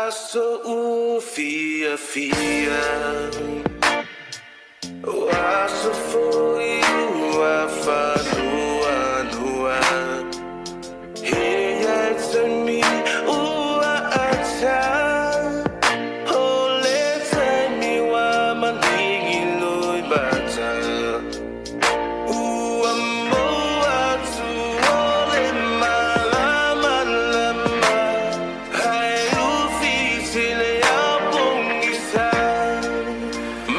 Aso ufia fia o aso foi ua fanua nua he ia taimi ua ata o le taimi wa maningi loi mata ua moa atu o le malamalama hai ufi le au pogisa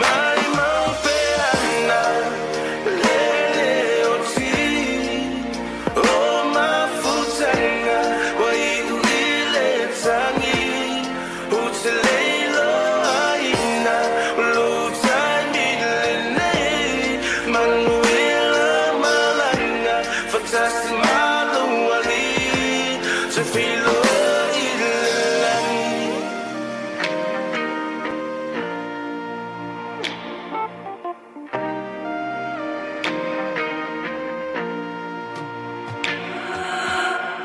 mai mau peana lele o ti o mafutanga wa iu i le tangi o te leilo aina o lou taimi lenei manuia malaga fatasi maluali te feiloai i le lagi.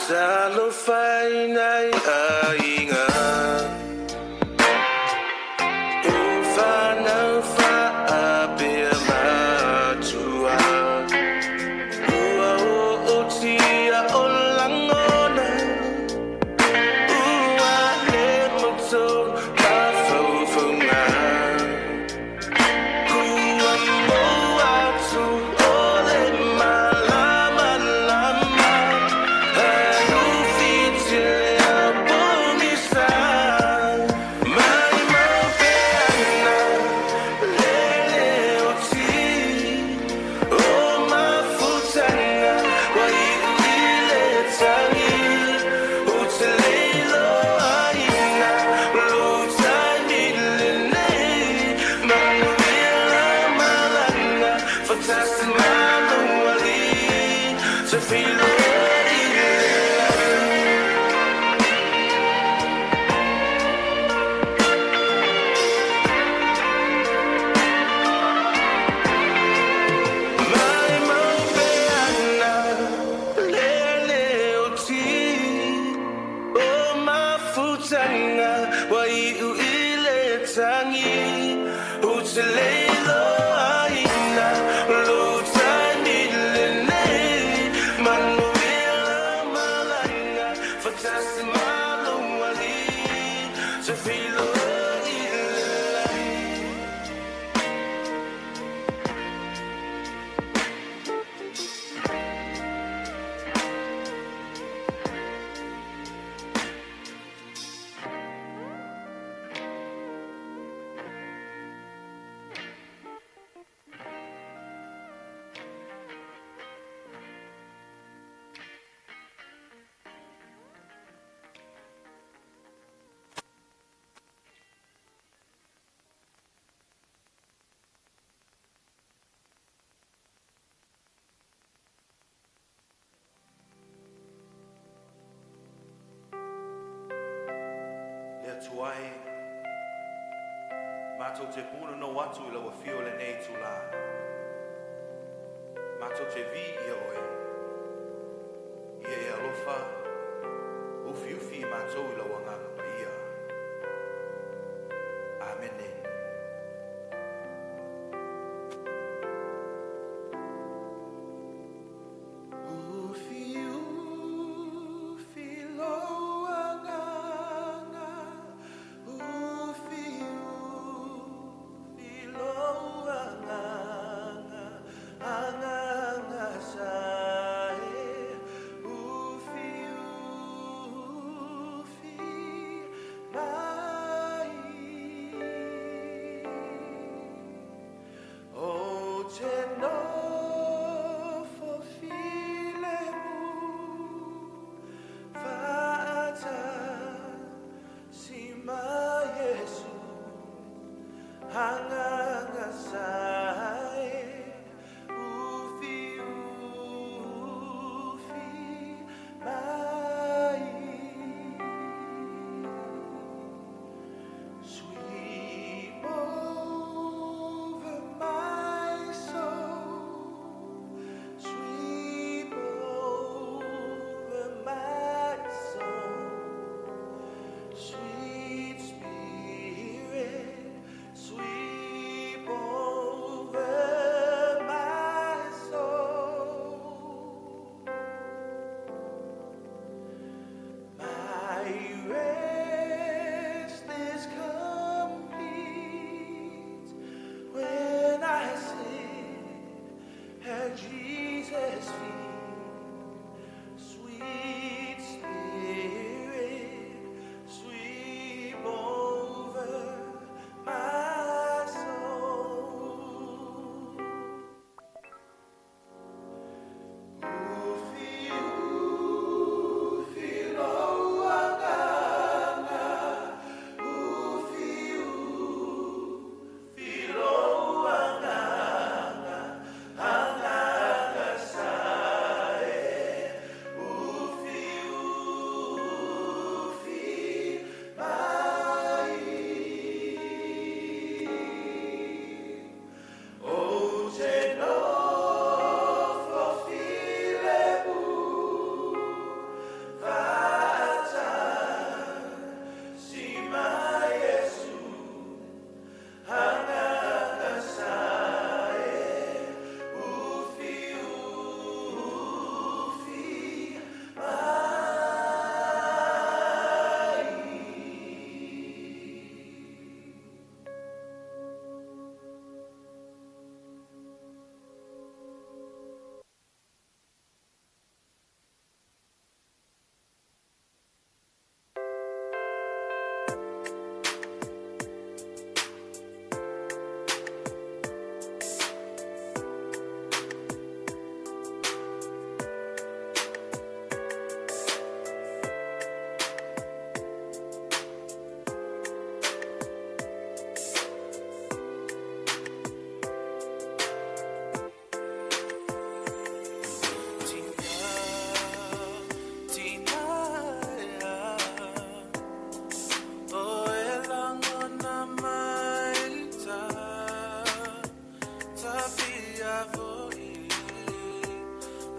Talofa i nai aiga o whanau whaapea matua ua o tia o langona ua le moto mafaufaunga kua moa atu o le malamalama ai ufiti le au pogisa mai mau peana lele o ti o mafutanga wa iu i le tangi o te leilo aina o lou taimi lenei manuia malaga fatasi maluali te feiloai i le lagi. Mai mau peana lele o ti o mafutanga wa iu i le tangi o te leilo aina o lou taimi lenei manuia malaga fatasi maluali te feiloai i le lagi. Le Atua e, matou te puna no atu i lau afio lenei itulā. Matou te viia oe. Ia e alofa, ufiufi i matou i lau agaga paia. Amene. Ufi ufi lou agaga, ufi ufi lou agaga, agaga sa e, ufi ufi mai. O te nofo filemu, fa'atasi ma Iesu, agaga sa e, ufi ufi mai. Sweep over my soul. At Jesus' feet, sweet Spirit, sweep over my soul. Ufi, ufi, lo agaga. Ufi, ufi, lo agaga. Agaga sae. Ufi, ufi, mai. O te nofo filemu fa'atasi ma Iesu agaga sae ufi ufi mai. Tina, Tina, o e lagona mai ta, tapia fo'i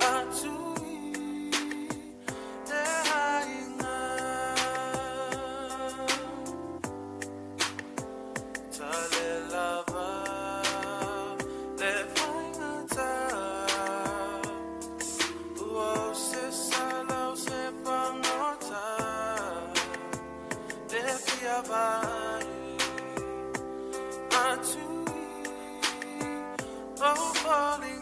atu i te aiga. Ta le lava le faigata, ua o se sala o se pagota, le fia vai atu i ou foliga.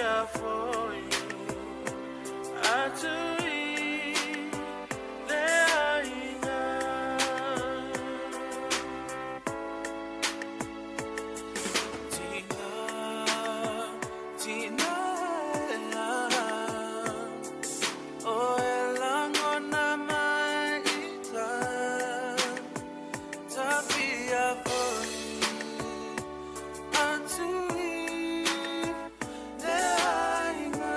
Foi atu i le aiga. Tina, tina e o e langona mai ita tapia foi atu i le aiga.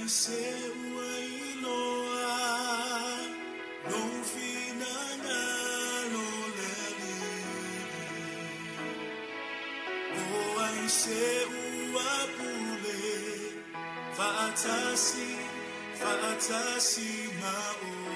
ai se ua iloa lou finagalo le Alii? O ai se ua pule faatasi, faatasi ma oe?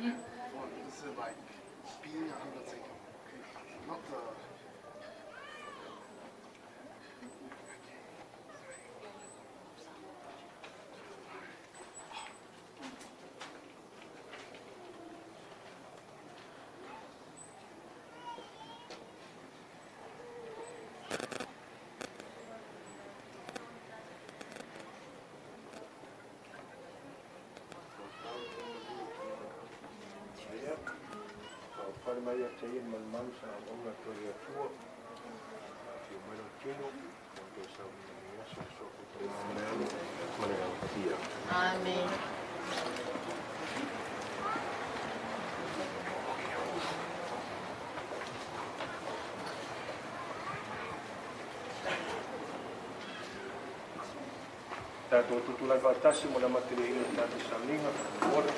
Well, this is like being an undertaker, okay? Not the. Ia, faaufale mai ia te ia malumalu sa auauna atu ai le Atua. Afio mai lou tino, mo le toe saunia i lenei aso, le suafa o le Tama ma le Alo ma le Agaga Paia. Amene. Tatou tutulai faatasi mo le amateliaina o le tatou sauniga faamolemole.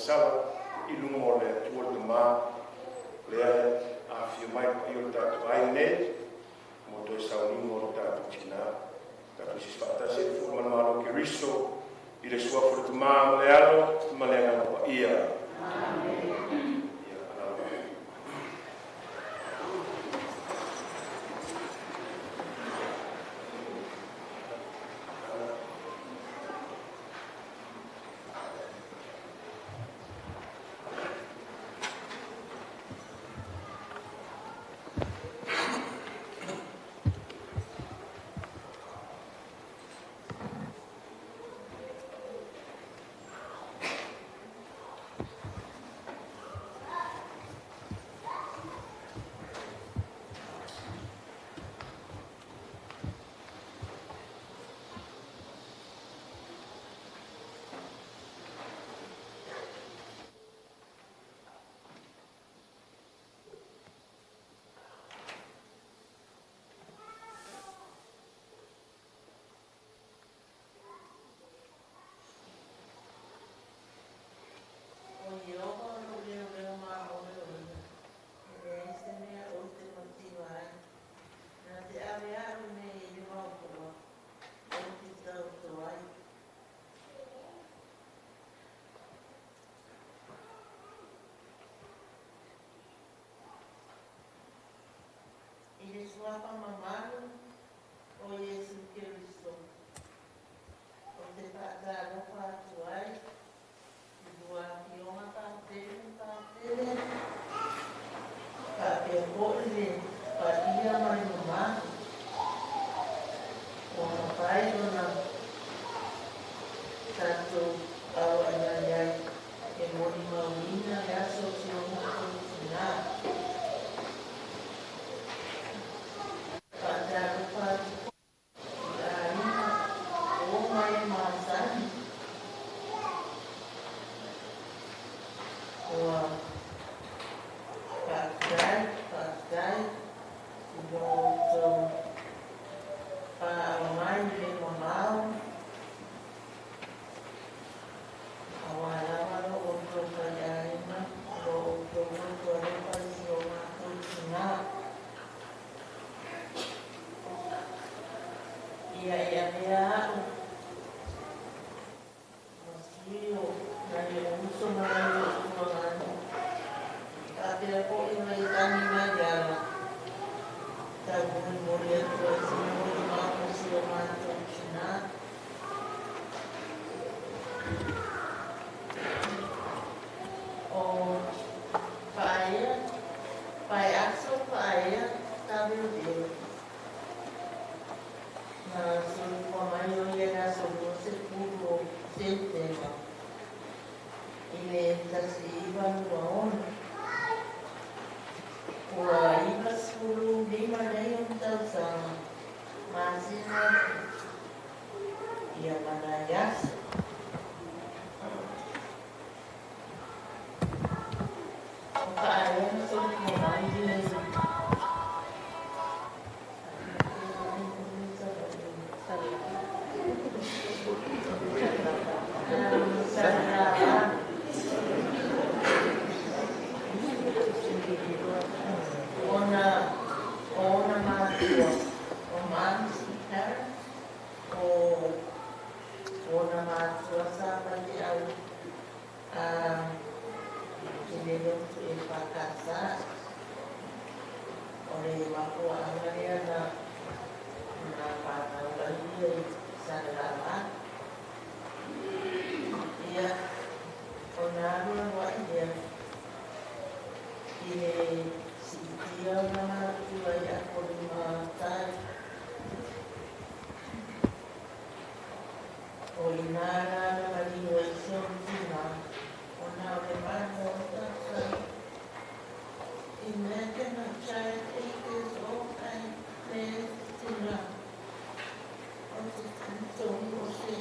sala i luga o le Atua le Tamā lea afifio mai paia o le tatou aiga nei mo toe sauniga o le tatou tinā. Tatou siisi faatasi ai fua ma le Malo o Keriso i le suafa o le Tamā ma le Alo ma le Agaga Paia. Ia, alaala. O Ieova o lou leoleo maoleoina, e leai se mea ou te mativa ai. Na te ave au i mea i le maopoa, ou te taoto ai. I le suafa mamalu o Iesu Keriso, ou te faatalofa atu ai i lua afioga Patele ma Patele, faapea foi le paia ma le mamalu ua mafai ona tatou auauna i ai e molimauina le aso o si o matou tina. Faatalofa atu foi i aiga o ma e masani ua faafetai, faafetai i lo outou paao mai le mamao aua lava lo outou faiaiga, lo outou loto alofa i si o matou tina. Ia e avea au ma sui o nai ou uso ma nai ou tuaganu, faapea foi ma i tagi mai ala, taumolimoli atu ai se molimau mo si o matou tina. O Paea, Paeaso Paea Taveoveo. Na soifua mai o ia i le aso 20 o Setema i le 1926. Ua 95 nei ona tausaga, masina ia ma nai aso. O Paea na soifua mai i le Salelavalu. Ona o ona matua, o mom's parents, o ona matua sa faiteau i le lotu EFKS. O le mafuaaga lea na fanau ai ia i Salelavalu. Ia, ona alu alu ai lea i le siitia ona matua i Apolima Tai. O ina la na maliu ai si ona tina, ona o le 8 ona tausaga. Imagine a child 8 years old and le tina o te talitonu o se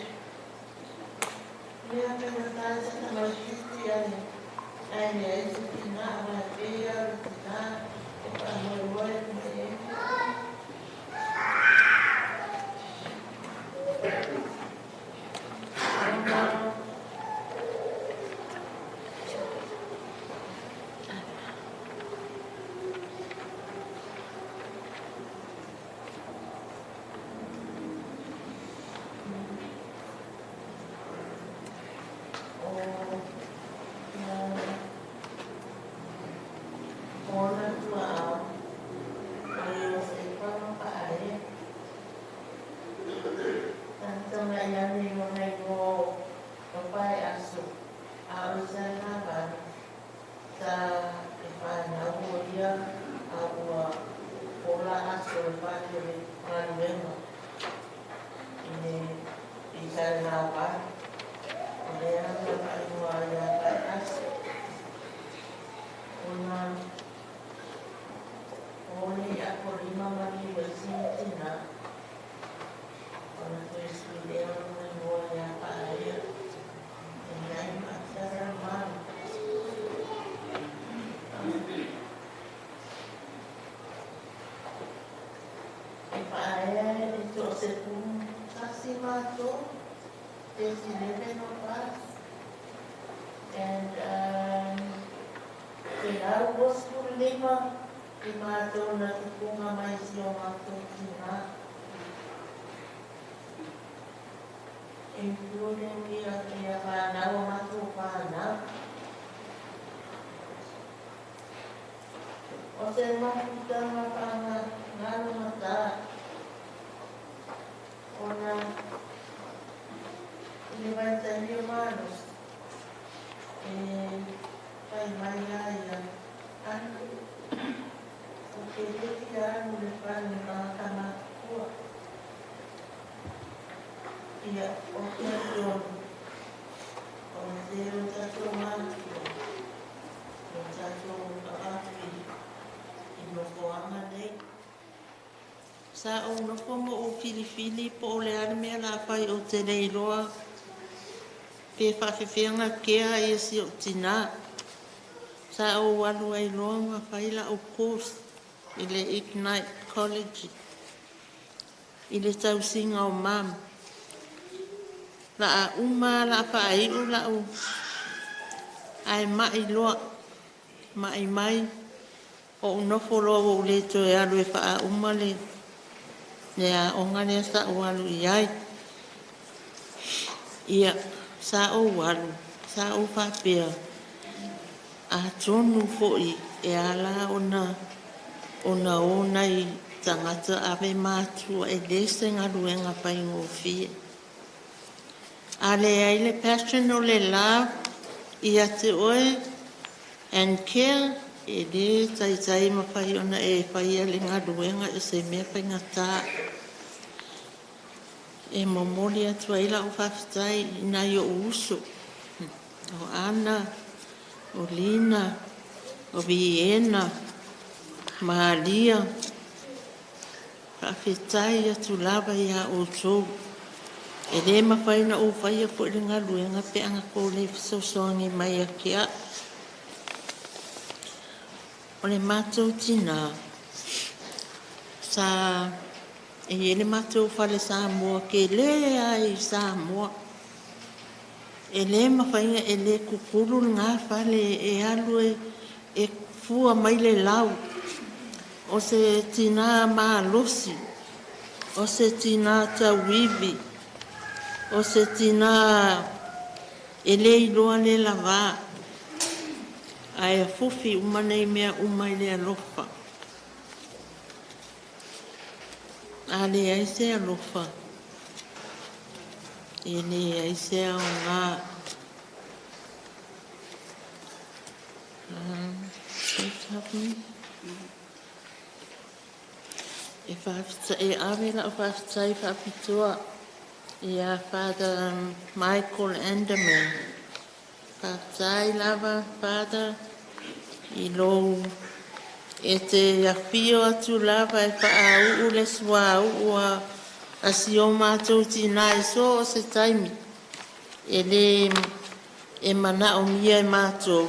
mea faigata se tamaitiiti ae leai se tina aua e pei lava o le tina e faamoemoe mai ai. Ona 11 matou, there's 11 of us. And 125 i matou na tupuga mai si o matou tinā, including ia whanau o matou whanau. O se mafutaga faagalogata ona i le vaitaimi o malosi e fai mai a ia alu ou te le fia alu i le fale o tagata matutua. Ia, ou te talitonu o le tele o tatou matua o tatou avatu i nofoaga nei. Sa ou nofo ma ou filifili po o le a le mea o le a fai ou te le iloa pe faafefea kea ia si ou tinā. Sa ou alu ai loa ma fai lau course i le Ignite College i le tausiga o mama. La a uma la faaiu lau ae mai loa, mai mai, ou nofo loa ua ou le toe alu e faauma le aoga lea sa ou alu i ai. Ia, sa ou alu, sa ou faapea, atonu foi e ala ona o nai tagata ave matua e le se galuega faigofie. A leai le passion o le love ia te oe and care, e le taitai mafai ona e faia le galuega o se mea faigata. E momoli atu ai lau faafetai i nai ou uso, o Ana, o Lina, o Viena, Malia. Faafetai atu lava iā outou. E le mafai ona ou faia foi le galuega pe ana tou le fesoasoani mai ia te au. O le matou tinā, sa e i ai le matou fale Samoa tele lava i Samoa. E le mafai ona e le kukulu lena fale e alu e fua mai le lau. O se tinā malosi, o se tinā tauivi, o se tinā e le iloa le lavā, ae afufi uma nei mea uma i le alofa. A leai se alofa, e leai se aoga. Please help me. E faafetai, e ave lau faafetai faapitoa ia Father Michael Anderman. Faafetai lava, Father, i lou e te afio atu lava e faauu le suauu a si o matou tinā i so o se taimi. E le e manaomia e matou.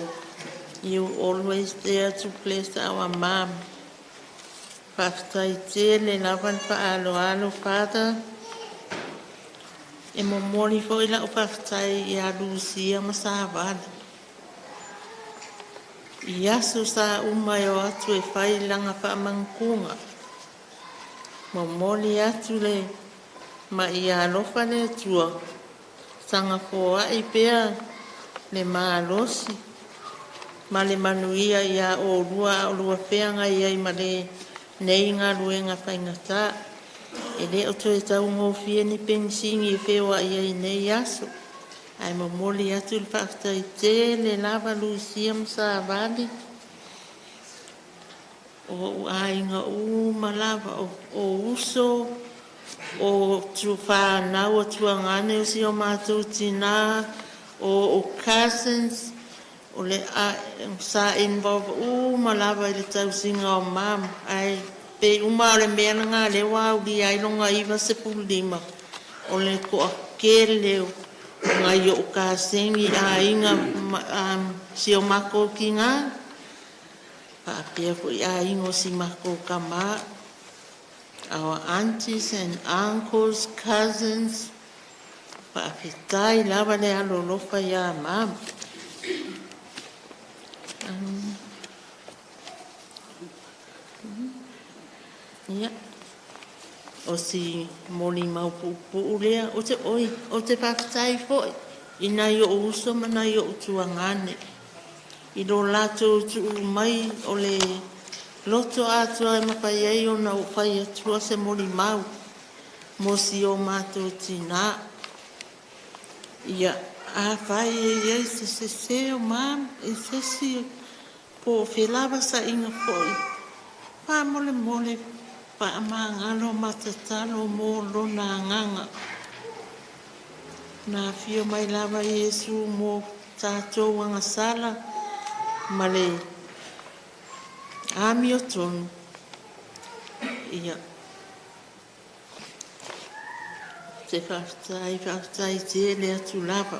You always there to bless our mom. Faafetai tele lava le faaaloalo, Father. E momoli foi lau faafetai ia Lucia ma Savali. I aso sa uma e o atu e fai lana faamagatuga. Momoli atu le ma ia alofa le Atua, saga foai pea le malosi ma le manuia iā oulua a o lua feagai ai ma lenei galuega faigata. E le o toe taugofie ni penisini e feoai ai i nei aso. Ae momoli atu le faafetai tele lava Lucia ma Savali. O ou aiga uma lava, o uso, o whanau o tuagane o si o matou tinā, o cousins, o le sa involve uma lava i le tausiga o mama. Ae pei uma o le mea lena lea ua aulia ai lona 95, o le toatele o nai ou kaseni aiga si o matou tinā, faapea foi aiga o si matou tamā. Our aunties and uncles, cousins, faafetai lava le alolofa iā ma. Ia, o si molimau puupuu lea, ou te, oi, ou te faafetai foi i nai ou uso ma nai ou tuagane i lo latou tuu mai o le loto atoa e mafai ai ona ou fai atua se molimau mo si o matou tinā. Ia, afai e i ai se sese o mam i se isi po o felavasaiga foi, faamolemole faamagalo ma tatalo mo lona agaga. Na afio mai lava Iesu mo tatou agasala ma le amiotonu. Ia, te faafetai, faafetai tele atu lava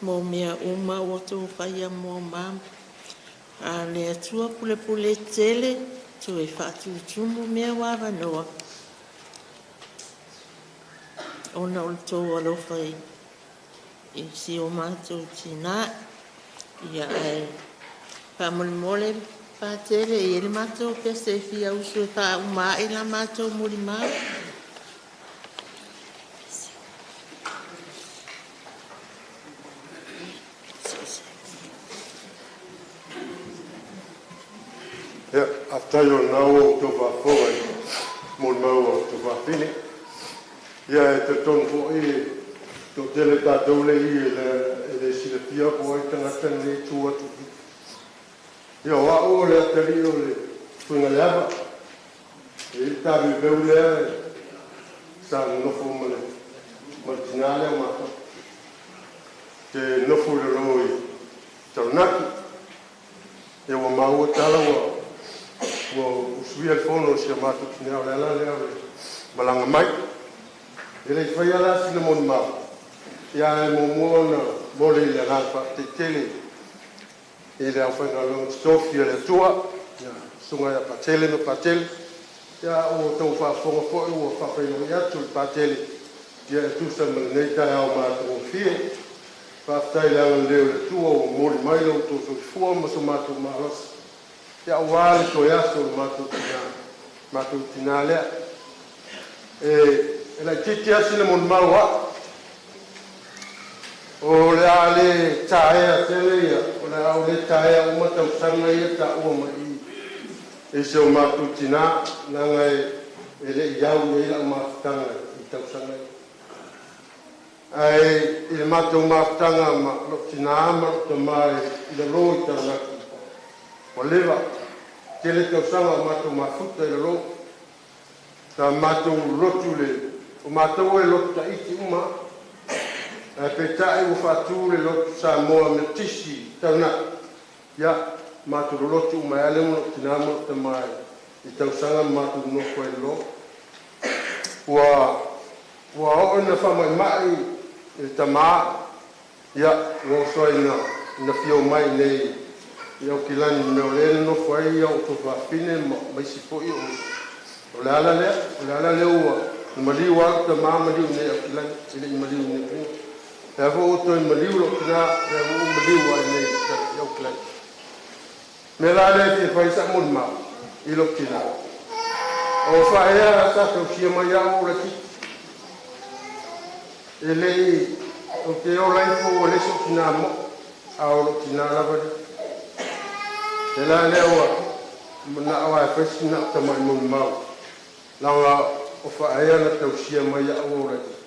mo mea uma ua outou faia mo mam. A le Atua pulepule tele, toe faatutumu mea ua avanoa, ona o le tou alofa i si o matou tinā. Ia, ae faamolemole Patele, e i ai le matou pese e fia usu e faauma ae la matou molimau. Ia, faafetai o lena ua outou faafofoga i molimau a tuafafine. Ia, e talitonu foi e toatele tatou le i e le silafia po o ai tagata nei i tua atu i i. Ia, o au o le atalii o le Tuigaleava. E i ai le taveoveu lea sa nonofo ma le tinā lea o matou. Te nofo i lalo i Taranaki. Ia, ua maua tala ua usuia le fono a si a matou tinā, o le ala lea o le malaga mai. E le i faia la sina molimau, ia ae muamua ona momoli le agaga faafetai tele i le aufaigaluega totofi a le Atua, ia susuga ia Patele ma Patele. Ia ua outou faafofoga foi ua faafeiloai atu le Patele ia e tusa ma lenei taeao matagofie. Faafetai le agalelei o le Atua ua momoli mai lo outou soifua ma so matou malosi ia aua le toe aso o le matou tinā lea. E laitiiti lava sina molimau a au. O le a le taea tele ia, o le a ou le taea uma tausaga ia taua mai i si o matou tinā, leaga e le i au i ai lau mafutaga i tausaga ia. Ae i le matou mafutaga ma lou tinā ma lou tamā i lalo i Taranaki, ua leva, tele tausaga o matou mafuta i lalo. Sa matou lotu le, o matou e lotu Taiti uma, ae peitai ua faatu le lotu Samoa Metotisi i Taranaki, ia matou lolotu uma ai lava lea ma lou tinā ma lou tamā i tausaga ma matou nonofo ai i lalo. Ua oo ina faamaimai le tamā, ia ua oso ai ina fia omai iinei i Aukilani i le mea o lea e nonofo ai ou tuafafine ma isi foi o uso. O le ala lea, o le ala lea ua maliu lava lou tamā maliu iinei i Aukilani, e le i maliu i Niu Sila. Lea foi ua toe maliu lou tinā, lea foi ua maliu lava iinei i Aukilani. O le mea la lea e fia fai ai sau molimau i lou tinā. O faaea sa tausia mai au o laitiiti. E le i, ou te ola ifo ua leai sou tinā mo'o, a o lou tinā lava lea. Le la lea ua manao lava e fai sina au tamai molimau, leaga o faaea na tausia mai au o laitiiti.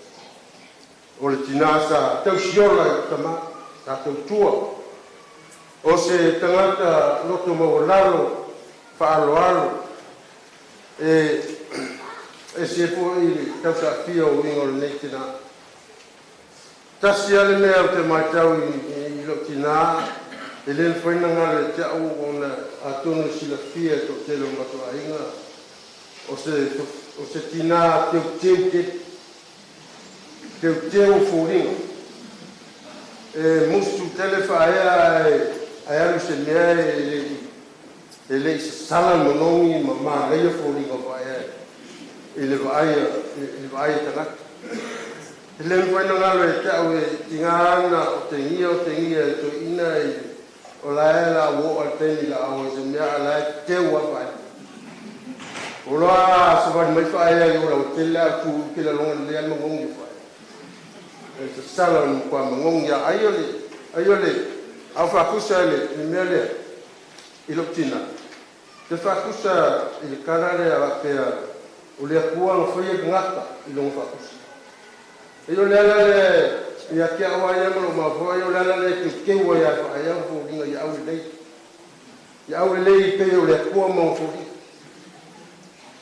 O le tinā sa tausiola i lou tamā, sa tautua. O se tagata loto maualalo, faaaloalo, e ese foi le tausaafia o uiga o lenei tinā. Tasi lava le mea ou te matau i lou tinā, e le mafai ona galo ia te au ona atonu e silafia e le toatele o matou aiga, o se tinā teuteu tele, teuteu o foliga. E musu tele faaea ae alu se mea e le E le i sasala le manogi ma manaia foliga o faaea i le vaai a tagata. E le mafai ona galo ia te au e tiga ona otegia otegia e toeaiina i o la e la ua oo lava i le taimi o le a o ai i se mea a o la e teu lava faaea. Ua iloa a savali mai faaea i o lautele ae ou tu i ou te lagona lelei lava le manogi o faaea. E sasala o le matua manogi lava. Ai o le ai o le a ou faakusa i le mea lea i lou tina, ou te faakusa i le tala lea faapea o le Atua na faia le tagata i lona faakusa. Ai o le ala lea ia te au lava ia ma lou mafaufau, ai o le ala lea e teuteu ai lava e faaea ona foliga ia aulelei. Ia aulelei pei o le Atua ma ona foliga.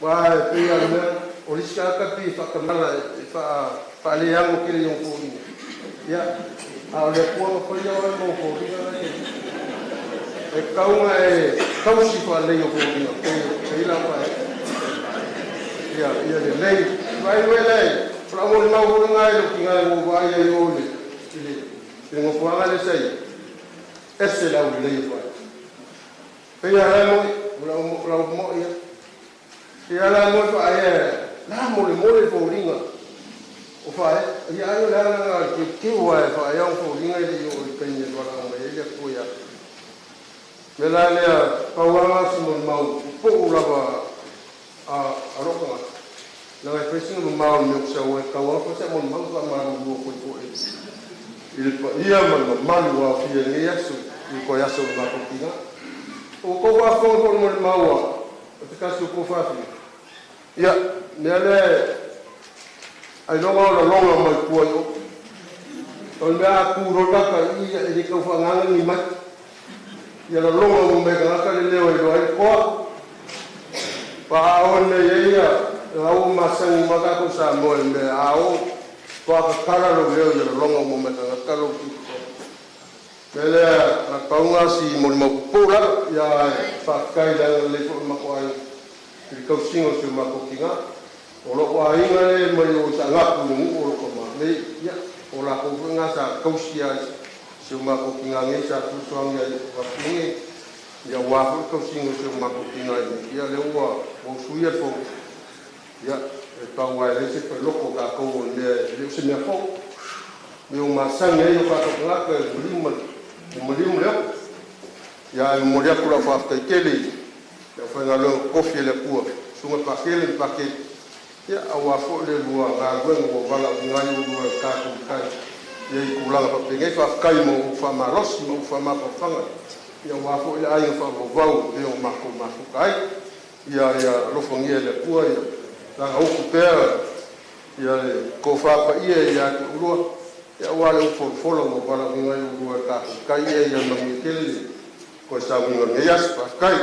Aua e pei lava o le mea, o le isi tagata pei e faatamala e faaleano tele i ona foliga, ia, a o le Atua na faia oe ma ou foliga la e e tatau ona e tausi faalelei i ou foliga pei la faaea. Ia, ia lelei. Vaai oe la, o lau molimau foi lena i lou tina ua ou vaai ai i o i le nofoaga lea sa i ai, ese le aulelei o faaea. Pei lava la e moni, o lau mo'i lava. Pei lava la e moni faaea, la molemole le foliga o faaea. Ia ai o le ala lena o le teuteu lava e faaea ona foliga e le i oo i le taimi e valaau mai ai le Atua ia te. O le mea la lea, pau lava lena o si molimau pupuu lava a lou tagata, leaga e fai sina mamao i le mea ou te sau ai, e tatau lava ona fai sau molimau ma faamalulu atu ai foi i le paia ma le mamalu ua aofia i lenei aso, i le toe aso o le matou tina. Ua outou faafofoga foi i le molimau a se tasi o tou fafine. Ia, mea lea ailoga o laloga mai tua i o. O le mea a tu loa le tagata i i, e le tau faaagaaga ni mai. Ia laloga uma mai e tagata le leo e iloa ai le toa. Aua a o nei ai ia la ua masani uma lava tatou Samoa i le mea a o faatoa tatala lou leo ia laloga uma mai e tagata lou tutoatolu. O le mea lea na pau lena o si molimau pupuu lava, ae faafetai i le agalelei foi o le matou aiga i le tausiga o si o matou tina. O lou aiga lea mai o i Saanapu i le nuu o lou tama nei, ia, o latou foi na sa tausi lava i si o matou tina nei sa fesoasoani ai i lou afafine, ia aua foi le tausiga o si o matou tina i inei. Ia lea ua usuia le fono, ia, e pau lava e leai se peloto o tatou o le mea e le o se mea fou. Mea ua masani ai o tatou tagata i le maliu ma le maliu ma le oto. Ia ae momoli atu lau faafetai tele i le aufaigaluega totofi a le Atua, Susuga Pakele ma Pakele, ia aua foi le lua galuega ua valaauina ai oulua e tatou Matai ia i tulaga faapenei. Faafetai mo upu faamalosi ma upu faamafaofaga, ia aua foi le aiga faavauvau e pei ona matou mafuta ai. Ia ia alofagia e le Atua ia lana utu pea ia le tofa paia ia te oulua, ia aua le upu folafola ua valaauina ai oulua e tatou Matai. Ia ia manuia tele le toe sauniga o lenei aso. Faafetai.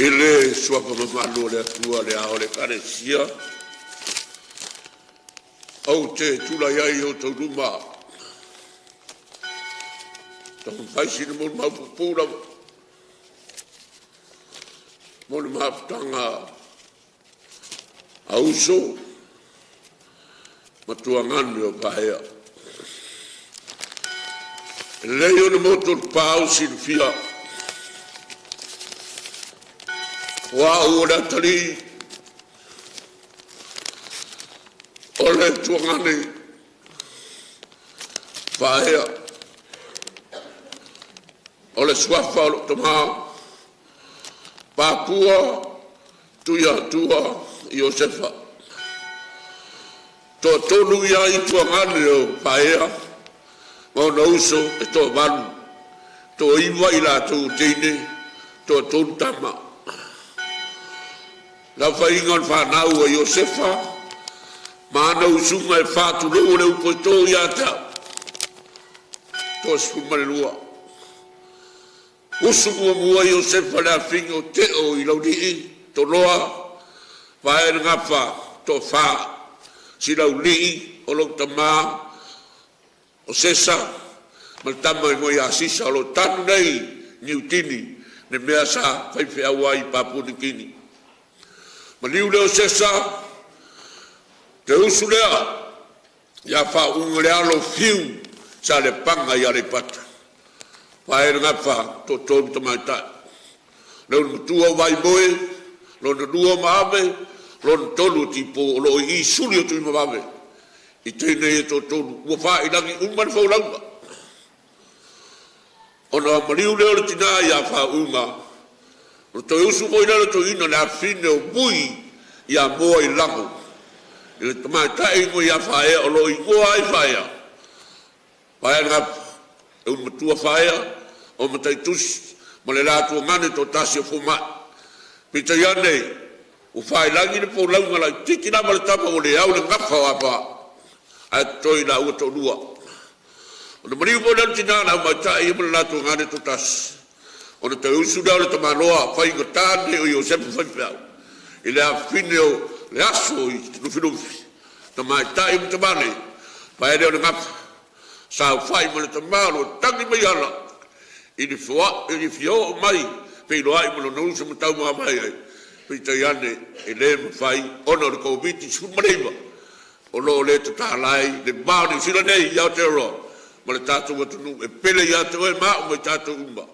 I le suafa mamalu o le Atua le Ao o le Ekalesia, ou te tulai ai i o outou luma e taumafai sina molimau pupuu lava mo le mafutaga a uso ma tuagane o Paea. E lelei ona motu o le pa o silafia, o au o le atalii, o le tuagane Paea, o le suafa o lou tama, Papua Tuiatua Iosefa. Toatolu i ai tuagane o Paea ma ona uso e toavalu, toaiva i latou o teine, toatolu tama. Le aofaiga o le fanau a Iosefa Ma ana usuga e faatulou o le upu e to ia te au. 32. Usu muamua Iosefa le afiga o Teo i Laulii, Toloa, vae le gafa, toafa, si Laulii o lou tamā o Sesa ma le tama igoa ia Sisa o lo o tanu nei Niutini le mea sa faifeau ai i Papua Nikini. Maliu lea o Sesa, te usu lea ia faauuga le alo o Fiu Saleapaga i Aleipata. Vae le gafa, toatolu tamaitai. Le matua o Vaimoe, lona lua o Maave, lona tolu o Tipo o lo o i i suli o Tuimavave. I teine ia toatolu ua faailagi uma le folauga. Ona maliu lea o le tinā ia faauuga, o le toe usu foi lea o le toeaina le afine o Mui ia Moa i Lago, i le tamaitai igoa ia Faaea o lo o igoa ai Faaea. Vae le gafa, e ulu matua Faaea o Mataitusi ma le la tuagane toatasi o fomai. Peitai ane, ua faailagi le folauga laitiiti lava le tama ua le au le gafa o Apa'a, ae totoe i laua toalua. Ona maliu foi lea o le tinā le aumaitai ia ma le latou gane toatasi. Ona toe usu lea o le tamaloa faigata nei o Iosefa faifeau i le afine o le aso i Lufilufi, tamaitai ma tamale, pae lea o le gafa, saofai ma le tamā o lo o tagi mai ala i le fia oo mai feiloai ma lona uso ma taumamavae ai. Peitai ane e le mafai ona o le Koviti-19 o lo o le tatala ai le va o Niu Sila nei i Aotearoa ma le tatou atunuu e pele ia te oe ma au ma i tatou uma.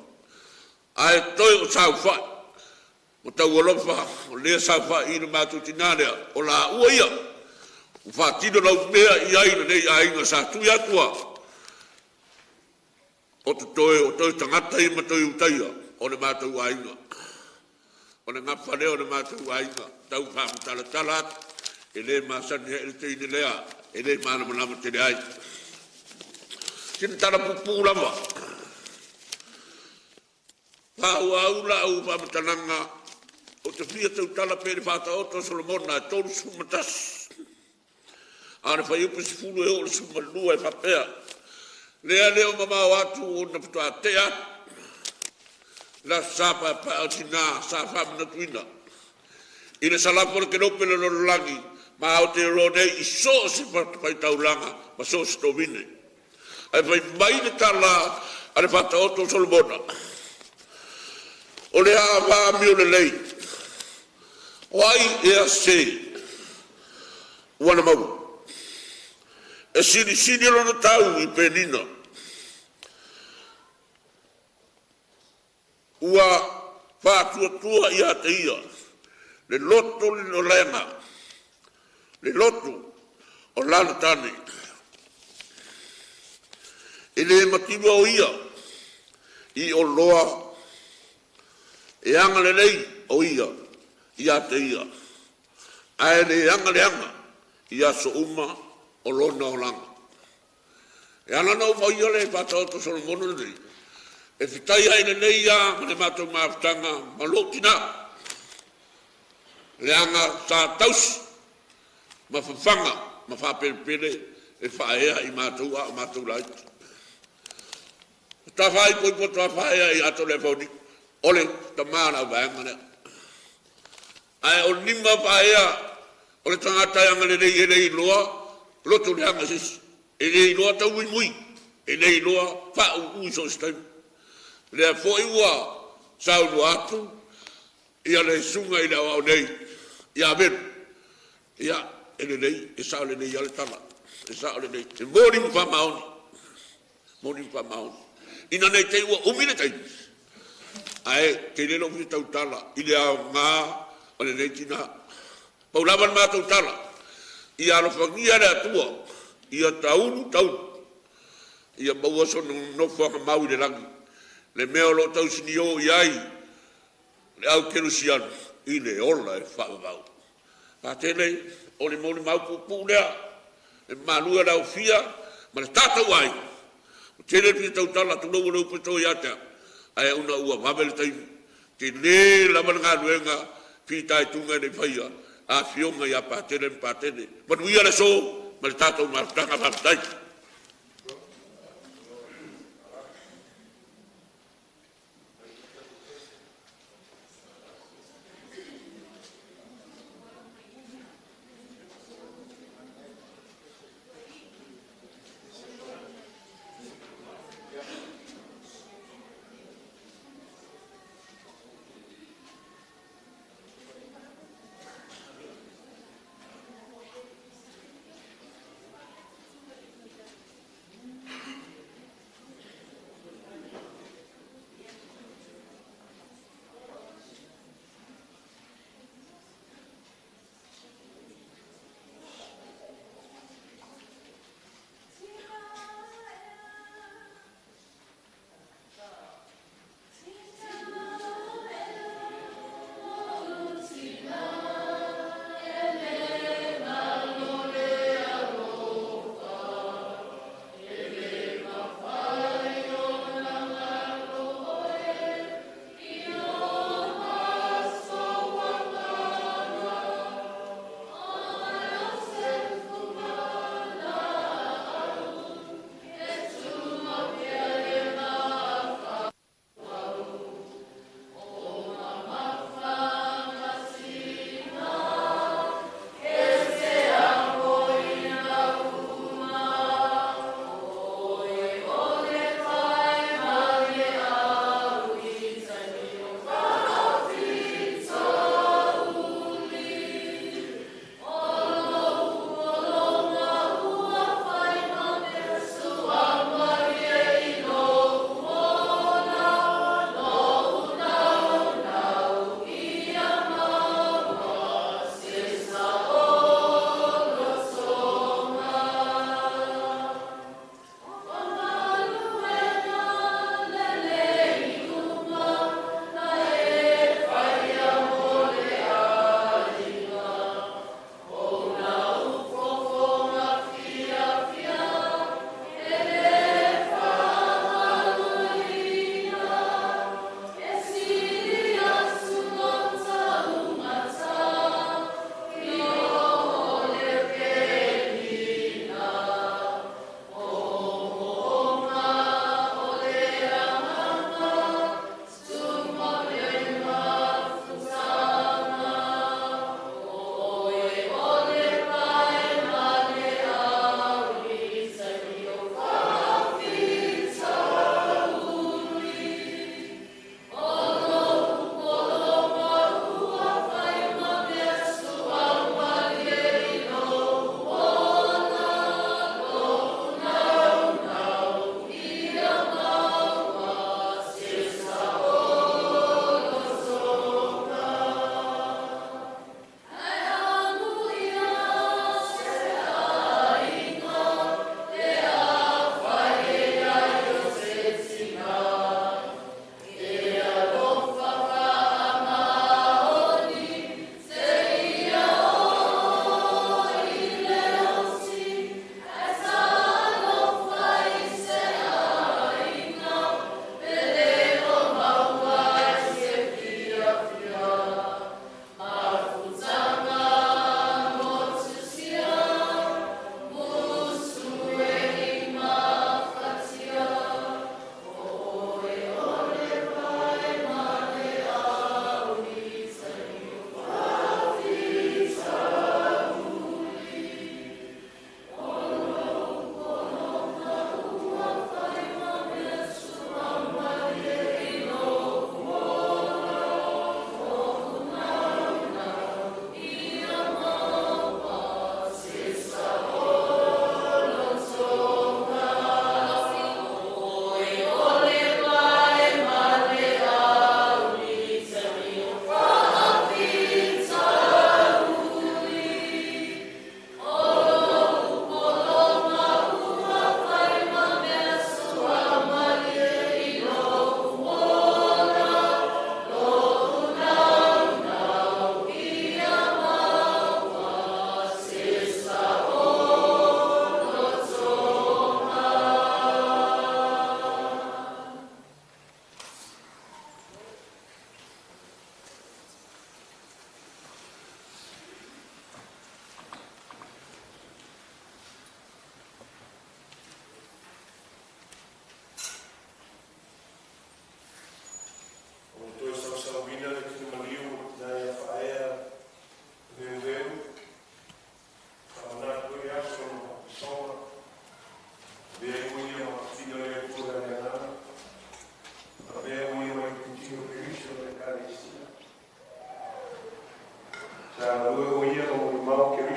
Ae toe o saofai ma taualofa o lea saofai i le matou tinā lea o laua ia ua faatino lau mea i ai lenei aiga sa tui atua o totoe o toe tagata ia ma toe utaia o le matou aiga. O le gafa lea o le matou aiga tau faamatalatala atu e le masani ai le teine lea e le malamalama tele ai. Sina tala puupuu lava. Faaauau lau faamatalaga ou te fia tautala pea i le Faataoto a Solomona e 31, a o le fuaiupu 10 e oo i le 12 e faapea, lea le o mamao atu ona faatoa tea atu le aso Sa paepae o tina sa faamanatuina i le salafa o le kelope o le lalolagi ma Aotearoa nei i so o se fatafaitaulaga ma so o se tovine. Ae fai mai le tala a le Faataoto o Solomona, o le ava amio lelei, o ai ea se ua na maua? E silisili lona tau i penina, ua faatuatua ia te ia le loto lololega, le loto o lana tane. E le mativa o ia i oloa e agalelei o ia ia te ia, ae le aga leaga i aso uma o lona olaga. E ala ona ou faia le Faataoto Solomona lenei, e fetai ai lenei ia ma le matou mafutaga ma lou tinā, leaga sa tausi ma fafaga ma faapelepele e faaea i matou a o matou laiti. O tafaaipoipo toafaea i Atoleafonika, o le tamā o le auvaega lea. Ae o lima faaea o le tagata e agalelei e le iloa loto leaga se isi, e le iloa taumuimui, e le iloa faauu i so o se taimi. Lea foi ua saunoa atu ia le susuga i le aoao nei ia Velu, ia e lelei, e sao lelei lava le tala, e sao lelei, e moni ma faamaoni, moni ma faamaoni. Ina nei te i ua umi le taimi, ae tele lou fia tautala i le aoga o lenei tinā. Pau lava le matou tala, ia alofagia le Atua, ia taulu taulu, ia maua sona nofoaga mau i le lagi, le mea o lo o tausinio i ai le au kerisiano i le ola e faavavau. Patele o le molimau puupuu lea, e mamalu e le aofia ma le tatou aiga. O tele le fia tautala tulou o le upu e to ia te au, ae ona ua vave le taimi, tele lava le galuega fitaituga e le i faia. afioga ia Patele ma Patele. Manuia le aso ma le tatou mafutaga. Faafetai.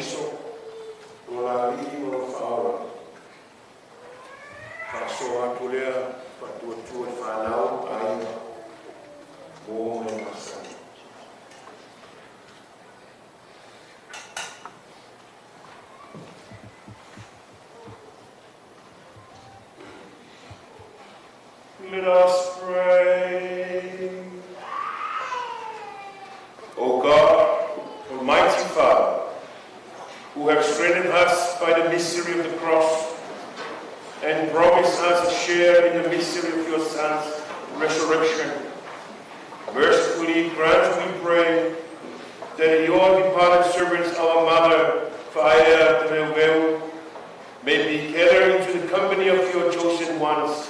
Keriso, lo la alii ma lona faaola. Faasoa atu lea faatuatua i fanau aiga uō ma e masani. Let us pray. O God, Almighty Father, who have strengthened us by the mystery of the cross and promised us a share in the mystery of your Son's resurrection, mercifully grant, we pray, that your departed servants, our mother, Fa'aea Temeuveu, may be gathered into the company of your chosen ones.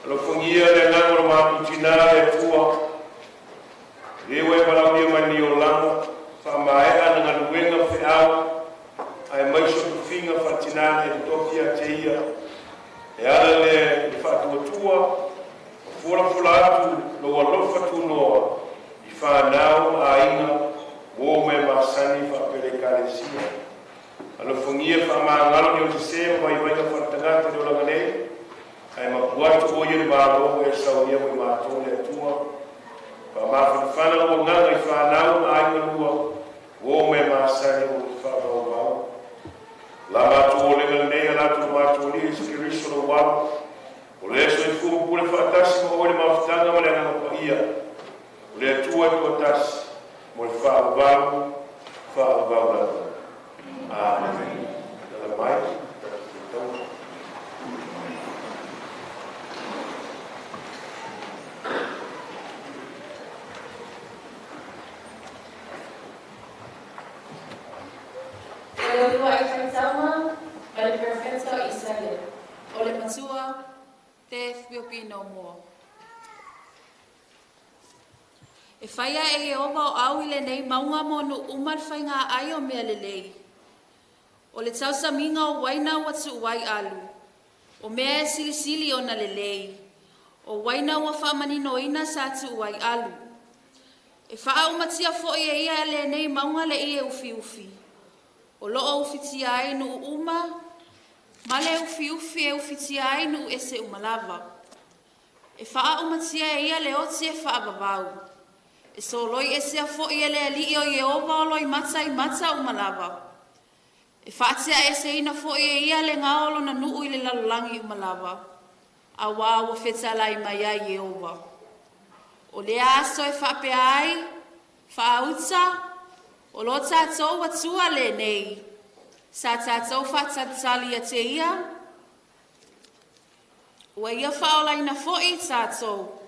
Alofagia le agaga o lo matou tinā le Atua, lē ua e valaaulia mai lenei olaga, faamaea ana galuega ma feau, aemaise o tofiga faatinā na e totofi ia te ia, e ala lea i le faatuatua ma fualafuala atu lou alofa tunoa i fanau ma aiga uō ma e masani faapea le Ekalesia. Alofagia faamagalo ni ona sesē ma vaivaiga faaletagata i le olaga nei, ae mapu atu o ia le Malo ua e saunia mo i matou le Atua. Faamafanafana lou agaga i fanau ma aiga lua uō ma e masani o le faavauvau. La matou olega lenei a latou le matou Alii Iesu Keriso lou Alo, o le soifua ma pule faatasi ma oe i le mafutaga ma le Agaga Paia, o le Atua e toatasi, mo le faavavau, faavavau lava. Amene. Alaala mai, tatou faitauga. O le uluai faitauga mai le Perofeta o Isaia. O le matua, Death will be no more. E faia e Ieova o au i lenei mauga mo nuu uma le faigāai o mea lelei. O le tausamiga o uaina ua tuu ai alu, o mea e silisili ona lelei, o uaina ua faamaninoina sa tuu ai alu. E faaaumatia foi e ia lenei mauga le ie ufiufi, o loo ufitia ai nuu uma, ma le ufiufi e ufitia ai nuu ese uma lava. E faaaumatia e ia le oti e faavavau, e soloi esea foi e le alii o Ieova o loimata i mata uma lava. E faateaeseina foi e ia le gao o lona nuu i le lalolagi uma lava, auā ua fetalai mai ai Ieova. O lea aso e faapea ai, Faauta, o lo tatou Atua lenei, sa tatou faatalitali ia te ia, ua ia faaolaina foi i tatou.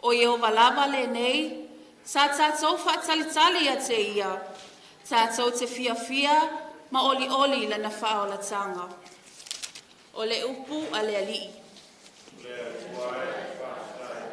O Ieova lava lenei, sa tatou faatalitali ia te ia, tatou te fiafia ma olioli i lana faaolataga. O le upu a le Alii. Le Atua e, faafetai.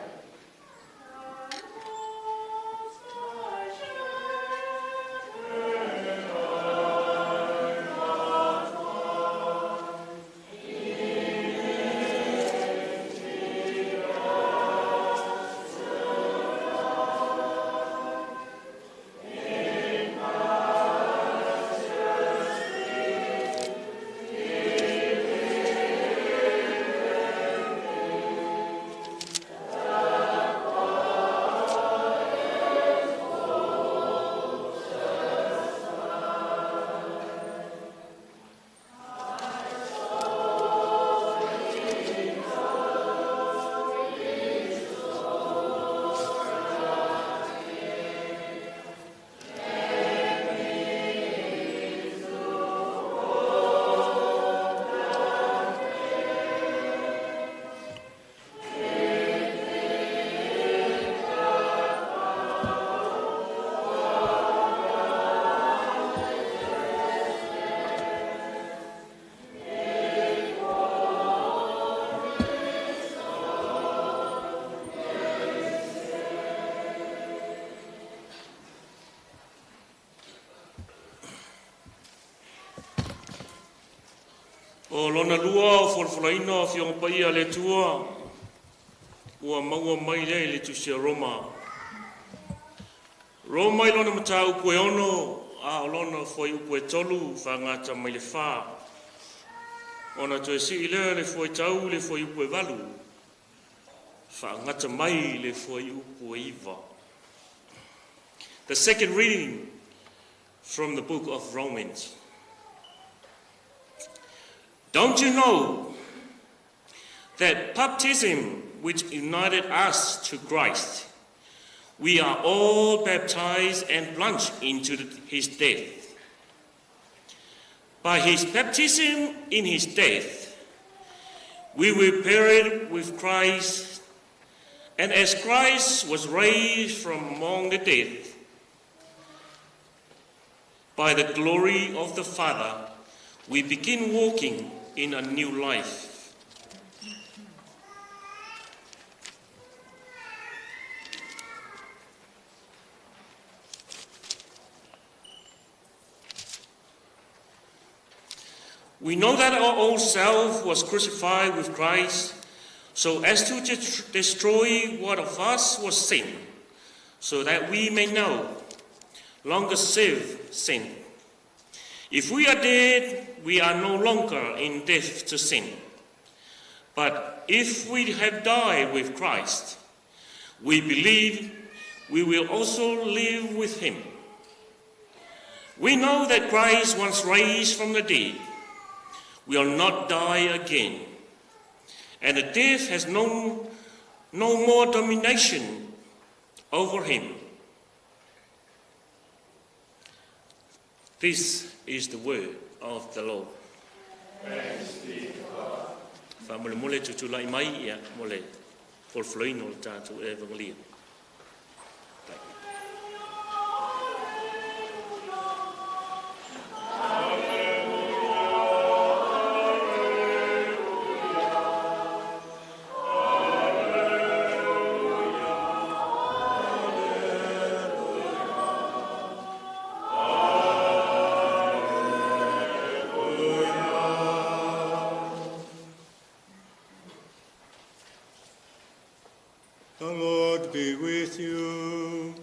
O lona lua o folafolaina o Afioga Paia a le Atua ua maua mai lea i le Tusi a Roma. Roma i lona mataupu e 6 a o lona fuaiupu e 3 faagata mai le 4. Ona toe sii lea le fuaitau i le fuaiupu e 8 faagata mai le fuaiupu e 9. The second reading from the book of Romans. Don't you know that baptism which united us to Christ, we are all baptized and plunged into his death? By his baptism in his death, we were buried with Christ, and as Christ was raised from among the dead, by the glory of the Father, we begin walking in a new life. We know that our old self was crucified with Christ so as to destroy what of us was sin, so that we may no longer serve sin. If we are dead, we are no longer in death to sin. But if we have died with Christ, we believe we will also live with him. We know that Christ, once raised from the dead, will not die again, and the death has no more domination over him. This is the word of the Lord. Thanks be to God. Faamolemole tutulai mai ia mo le folofoloina o le tatou Evangelia. The Lord be with you.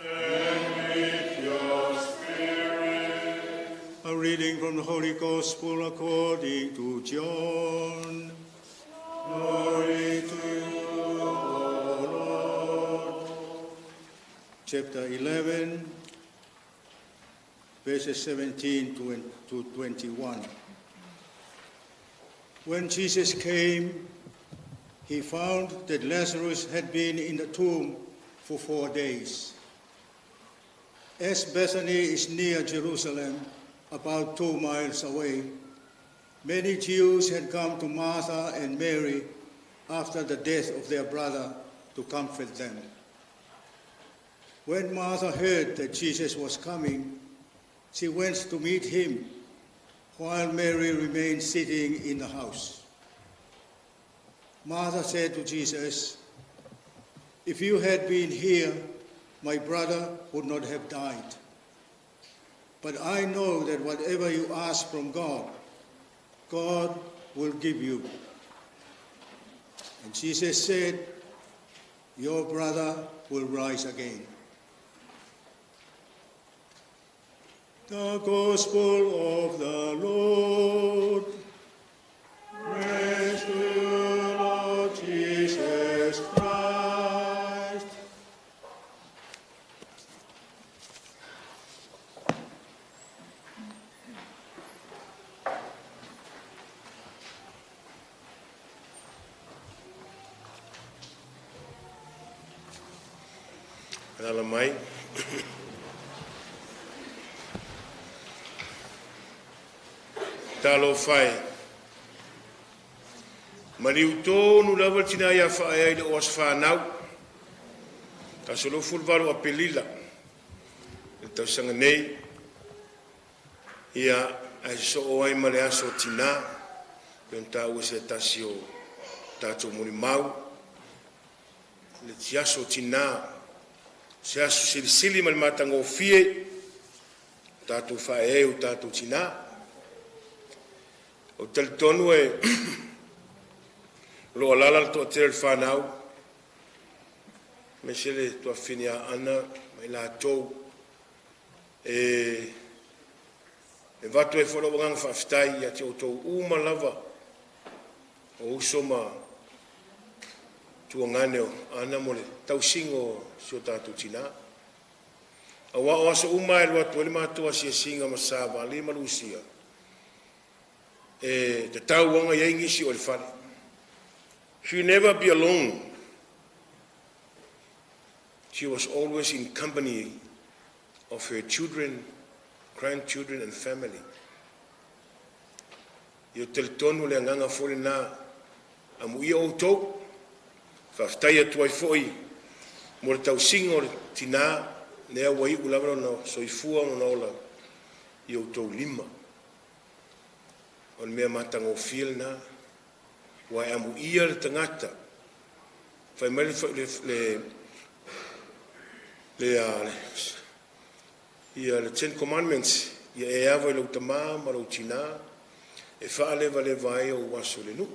And with your spirit. A reading from the Holy Gospel according to John. Glory to you, O Lord. Chapter 11, verses 17 to 21. When Jesus came, he found that Lazarus had been in the tomb for 4 days. As Bethany is near Jerusalem, about 2 miles away, many Jews had come to Martha and Mary after the death of their brother to comfort them. When Martha heard that Jesus was coming, she went to meet him, while Mary remained sitting in the house. Martha said to Jesus, "If you had been here, my brother would not have died. But I know that whatever you ask from God, God will give you." And Jesus said, "Your brother will rise again." The Gospel of the Lord. Praise to you, Lord Jesus Christ. Alala mai. Talo fai. Maliu tonu lava tina ia whaea i le o aswhanau. Ta solofu le valu a pelila. Le tausanga nei. Ia ai so o ai ma le aso tina. Pe on tā ua se tasi o tātou moni mau. Le ti aso tina. Se aso silisili ma le matanga o fie. Tātou whaea o tātou tina. O talitonu e lo alala le toa tere le whanau. Me se le toa whini a ana mai la tau. E e vatu ai foi lou agaga faafetai ia te outou uma lava o uso ma tuagane o Ana mo le tausiga o si o tatou tinā. Auā o aso uma e alu atu ai le matou asiasiga ma Savali ma Lusia, e tatau lava ona i ai nisi o i le fale. She never be alone. She was always in company of her children, grandchildren and family. Ia talitonu le agaga foi lena amuia outou, faafetai atu ai foi mo le tausiga o le tinā, lea ua iu lava lona soifua ma lona ola i outou lima. O le mea matagofie lena, ua e amuia le tagata, fai mai le Ten Commandments, ia e ava i lau tamā ma lou tinā, e faalevaleva ai ou aso i le nuu.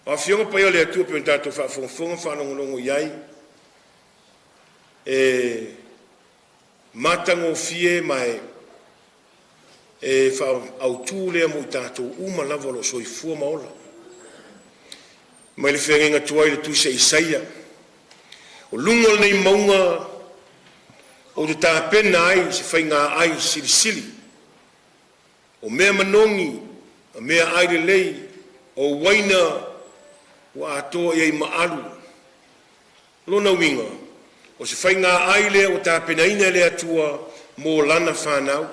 O afioga paia o le Atua pe ona tatou faafogafoga faalogologo i ai, e matagofie ma e faaautu lea mo i tatou uma lava o lo o soifua ma ola. Mai le feagaiga tuai i le tusi a Isaia, o luga o lenei mauga ou te tapena ai se faiga ai silisili, o mea manogi ma mea ai lelei, o uaina ua atoa i ai maalu. Lona uiga, o se faiga ai lea ua tapenaina e le Atua mo lana fanau.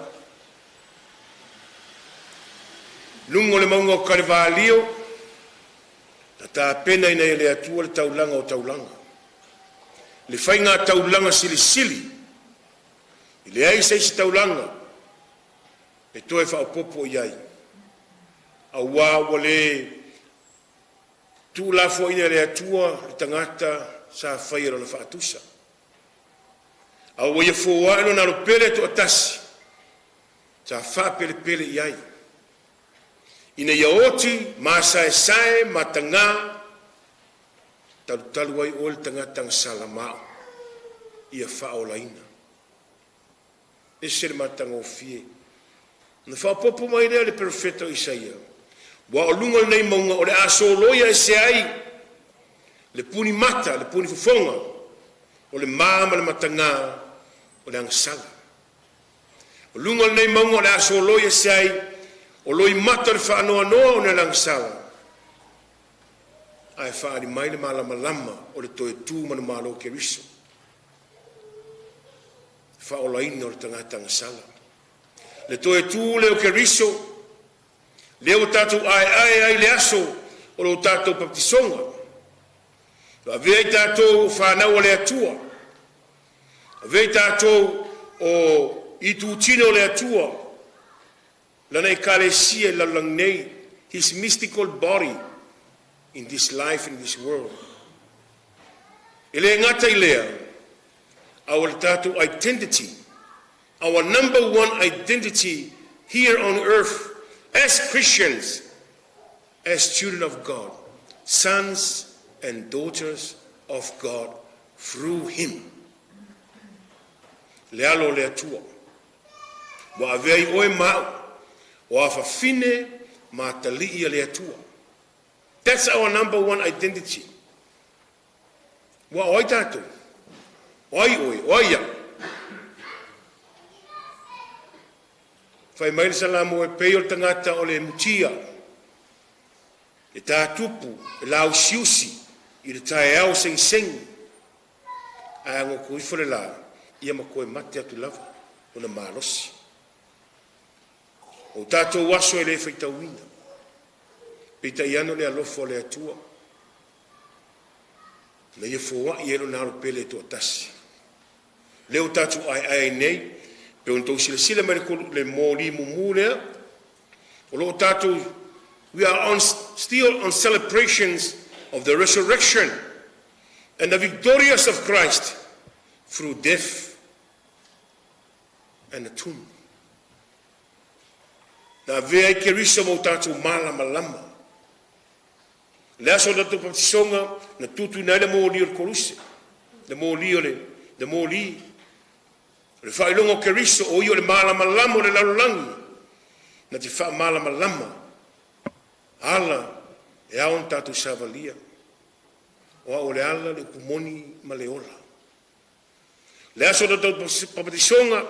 Luga o le mauga o Kalevalio, na tapenaina e le Atua le taulaga o taulaga, le faiga taulaga silisili, e leai se isi taulaga e toe faaopoopo i ai, auā ua le tuulafoaiina e le Atua le tagata sa faia i Lona faatusa, a ua Ia foai Lona Alo pele e toatasi, sa faapelepele i ai, ina ia oti ma saesae ma taga talutalu ai oe le tagata agasala ma au ia faaolaina. Ese le matagofie. Na faaopoopo mai lea le perofeta o Isaia, ua o luga o lenei mauga o le a soloia ese ai le punimata, le punifofoga, o le ma ma le mataga o le agasala. O luga o lenei mauga o le a soloia ese ai o loimata o le faanoanoa o le agasala, ae faaali mai le malamalama o le toe tu manumalo o Keriso, faaolaina o le tagata agasala. Le toe tu lea o Keriso, lea ua tatou aeae ai le aso o lo tatou papatisoga. Avea i tatou o fanau a le Atua, avea i tatou o itutino o le Atua, lana ekalesia i le lalolagi nei, his mystical body in this life, in this world. E le gata i lea, our tatou identity, our number one identity here on earth as Christians, as children of God, sons and daughters of God through Him. Le alo o le Atua. Ua avea i oe ma au, o afafine ma atalii a le Atua. That's our number one identity. Ua o ai tatou? O ai oe? O ai au? Fai mai le Salamo e pei o le tagata o le mutia, e tātupu, e lausiusi i le taeao segisegi, ae agoto ifo le lā, ia ma toe mate atu lava ona malosi. O tatou aso e le faitauina, peitai ane o le alofa o le Atua, na ia foai e lona alo pele e toatasi. Lea ua tatou aeae ai nei, pe ona outou silasila mai le moli mumu lea, o lo o tatou, we are still on celebrations of the resurrection and the victorious of Christ through death and the tomb. Na avea ai Keriso ma o tatou malamalama. Le aso o tatou papatisoga, na tutuina ai le moli o le koluse, le moli o le moli. O le faailoga o Keriso o ia o le malamalama o le lalolagi, na te faamalamalama ala e ao ona tatou savalia. O au o le ala, le upu moni ma le ola. Le aso o tatou papatisoga,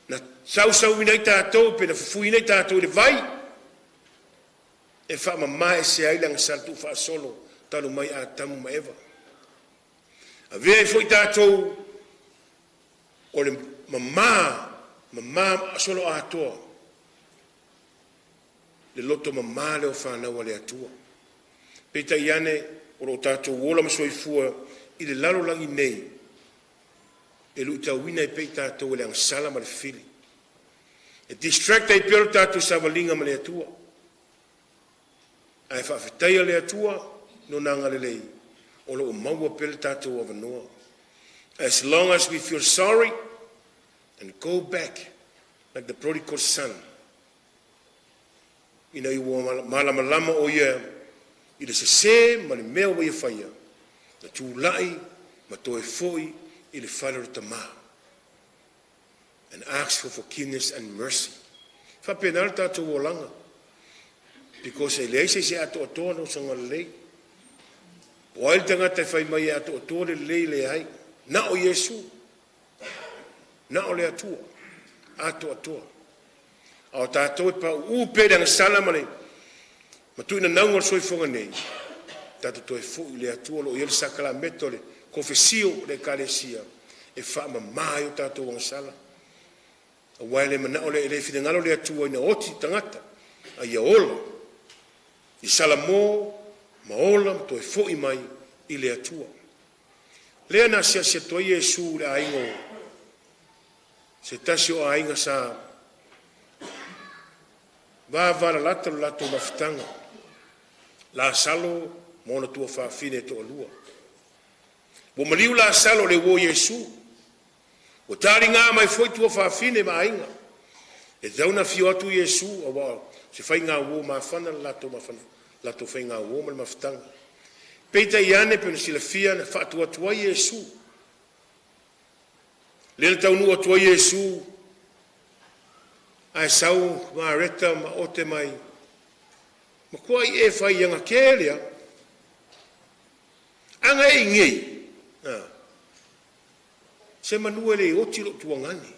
na sausauina ai tatou pe na fufuina ai tatou i le vai, e faamama ese ai le agasala tuufaasolo talu mai Atamu ma Eva. Avea ai foi tatou o le mama, mama solo atoa, le loto mamā lea o fanau a le Atua. Peitai ane, o lo o tatou ola ma soifua i le lalolagi nei, e luitauina ai pea i tatou e le agasala ma le fili. E distract ai pea lo tatou savaliga ma le Atua. Ae faafetaia le Atua Lona agalelei o lo o maua pea le tatou avanoa. As long as we feel sorry and go back like the prodigal son, ina ua malamalama o ia i le sese ma le mea ua ia faia, na tulai ma toe foi i le fale o le tamā. And ask for forgiveness and mercy. Faapena le tatou olaga. Because e leai se isi e atoatoa na usaga lelei. O ai le tagata e fai mai e atoatoa le lelei leai. Na o Iesu. Na o le Atua. Atoatoa. A o tatou e pauu pea i le agasala ma le matuinanauga o le soifuaga nei, tatou toe foi i le Atua o lo o i ai le sakalameta o le kofesio o le Ekalesia e faamama ai o tatou agasala. Aua e le manao le, e le finagalo le Atua ina oti tagata, a ia ola, i salamo ma ola ma toe foi mai i le Atua. Lea na asiasi atu ai Iesu i le aiga o se tasi o aiga sa vavalalata lo latou mafutaga, Lasalo ma ona tuafafine e toalua. Ua maliu Lasalo i le uo a Iesu. Ua taliga mai foi tuafafine ma aiga. E tatau ona afio atu Iesu aua o se faigauo mafana le latou faigauo ma le mafutaga. Peitai ane pei ona silafia na faatuatuai Iesu. Lea na taunuu atu ai Iesu ae sau Mareta ma ote mai, matuai e faiaga lea. Aga e ingei, se manu e le oti lo tuagani.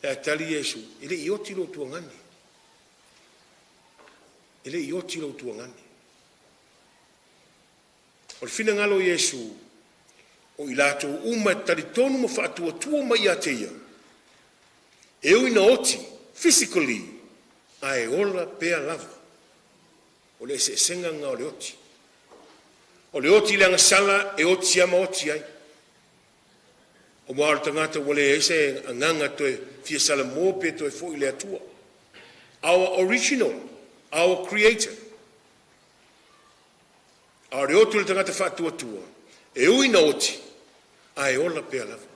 E tali Iesu, e le i oti lo tuagani. E le i oti lo tuagani. O le finagalo o Iesu, o i latou uma e talitonu ma faatuatua mai ia te ia, e ui na oti, physically, ae ola pea lava. O le eseesega nga o le oti. O le oti le agasala e oti ama oti ai. O mua o le tagata ua leai se agaga toe fia salamo pe toe foi i le Atua. Our original, our creator. A o le oti o le tagata faatuatua, e ui na oti, ae ola pea lava.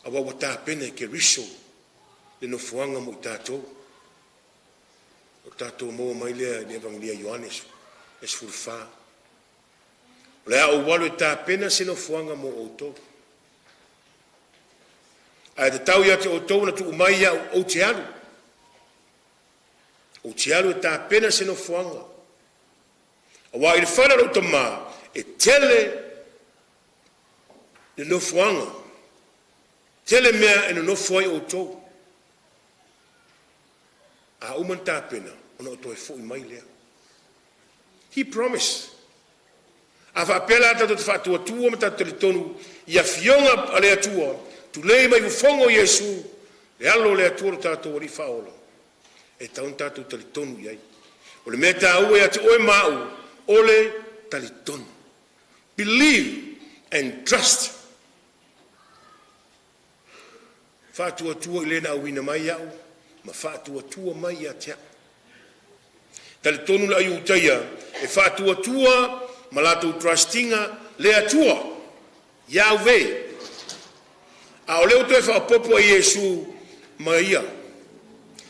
Aua ua tapena e Keriso le nofoaga mo i tatou. O tatou maua mai lea i le Evangelia Ioane e 14. O le a ou alu e tapena se nofoaga mo outou. Ae tatau ia te outou na tuu mai au ou te alu. Ou te alu e tapena se nofoaga. Aua i le fale o lou tamā, e tele le nofoaga. Tele mea e nonofo ai outou. A uma na tapena, ona o toe foi mai lea. He promised. A faapea la tatou te faatuatua ma tatou talitonu i afioga a le Atua, tulei mai fofoga o Iesu, le alo o le Atua lo tatou Alii faaola, e tatau ona tatou talitonu i ai. O le mea taua ia te oe ma au, o le talitonu. Believe and trust. Faatuatua i le na auina mai au, ma faatuatua mai ia te au. Talitonu le Aiutaia e faatuatua ma latou trustinga le Atua, Yahweh. A o lea ua toe faaopoopo e Iesu ma ia,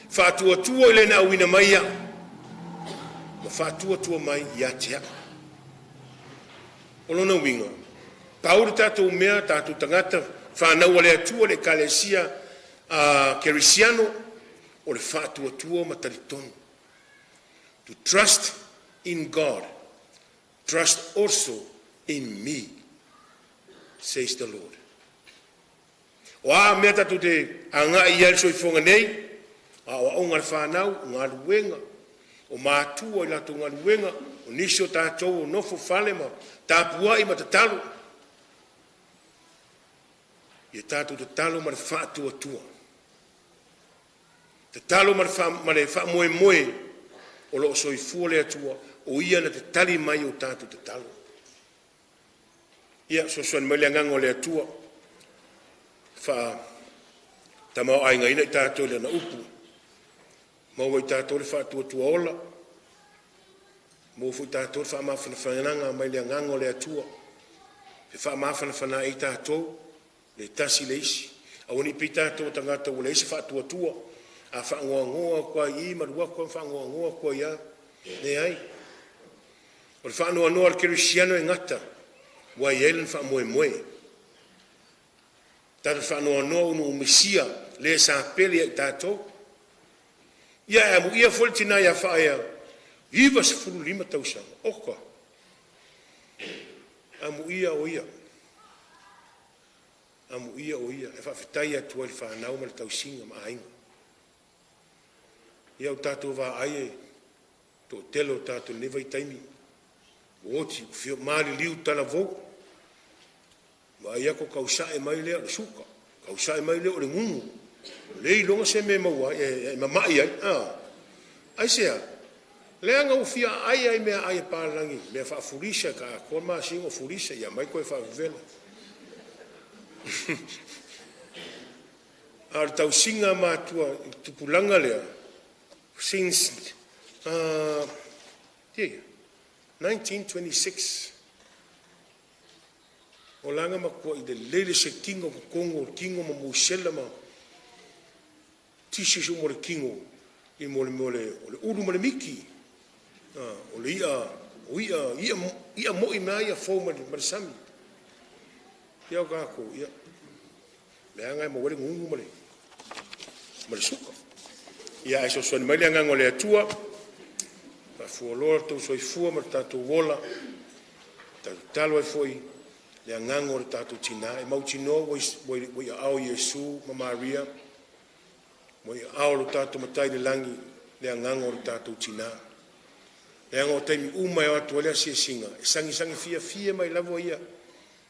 faatuatua i le na auina mai au, ma faatuatua mai ia te au. O lona uiga, Pau le tatou mea, tatou tagata fanau a le Atua, le Ekalesia Kerisiano, o le faatuatua ma talitonu. To trust in God, trust also in me, says the Lord. O a mea tatou te agai i ai le soifuaga nei, a o aoga le fanau, o galuega, o matua i latou galuega, o nisi o tatou o nofo fale ma tapuai ma tatalo. Ia tatou tatalo ma le faatuatua, tatalo ma le faamoemoe o lo o soifua le Atua, o Ia na te tali mai o tatou tatalo. Ia fesoasoani mai le agaga o le Atua, faatamaoaigaina i tatou i Lana upu, maua e i tatou le faatuatua ola, maua foi e tatou le faamafanafanaga mai le agaga o le Atua, e faamafanafana ai tatou le tasi le isi. Aua ne i pei tatou o tagata ua leai se faatuatua, a faanoanoa atu lava i i ma alu atu faanoanoa atu ai lava. Leai. O le faanoanoa a le kerisiano e gata, ua i ai lona faamoemoe. Tatou faanoanoa ona ua misia le sa pele ia i tatou. Ia ae amuia foi le tina ia Faaea, 95 tausaga. Oka, amuia o ia, amuia o ia. E faafetai atu ai i le fanau ma le tausiga ma aiga. Ia o tatou vaai e toatele o tatou i lenei vaitaimi, ua oti, ua maliliu talavou, vaai atu tausae mai lea o le suka, tausae mai lea o le gugu, ua le iloa se mea e maua ai, e mamai ai. Aisea? Leaga ua fia aai ai meaai a papalagi, mea faafulisa, e atoa le masina o fulisa, ia aumai toe faavevela. A o le tausiga a matua i le tupulaga lea, since 1926, o laga matuai lelei le sekino o totonu o le tino ma musela ma tissues uma o le tino i mo le mea o le ulu ma le miti. O le ia, o ia, ia, ia moi mea ia fou ma le sami. Ia o tatou, ia, leaga e maua ai le gugu ma le suka. Ia ae sosoani mai le agaga o le Atua, faafualoa le tou soifua ma le tatou ola, tatou tatalo ai foi le agaga o le tatou tina, e mautinoa ua i aao o Iesu ma Maria, ua i aao o lo tatou Matai i le lagi le agaga o le tatou tina. Leaga o taimi uma e o atu ai le asiasiga, e sagisagi fiafia mai lava ia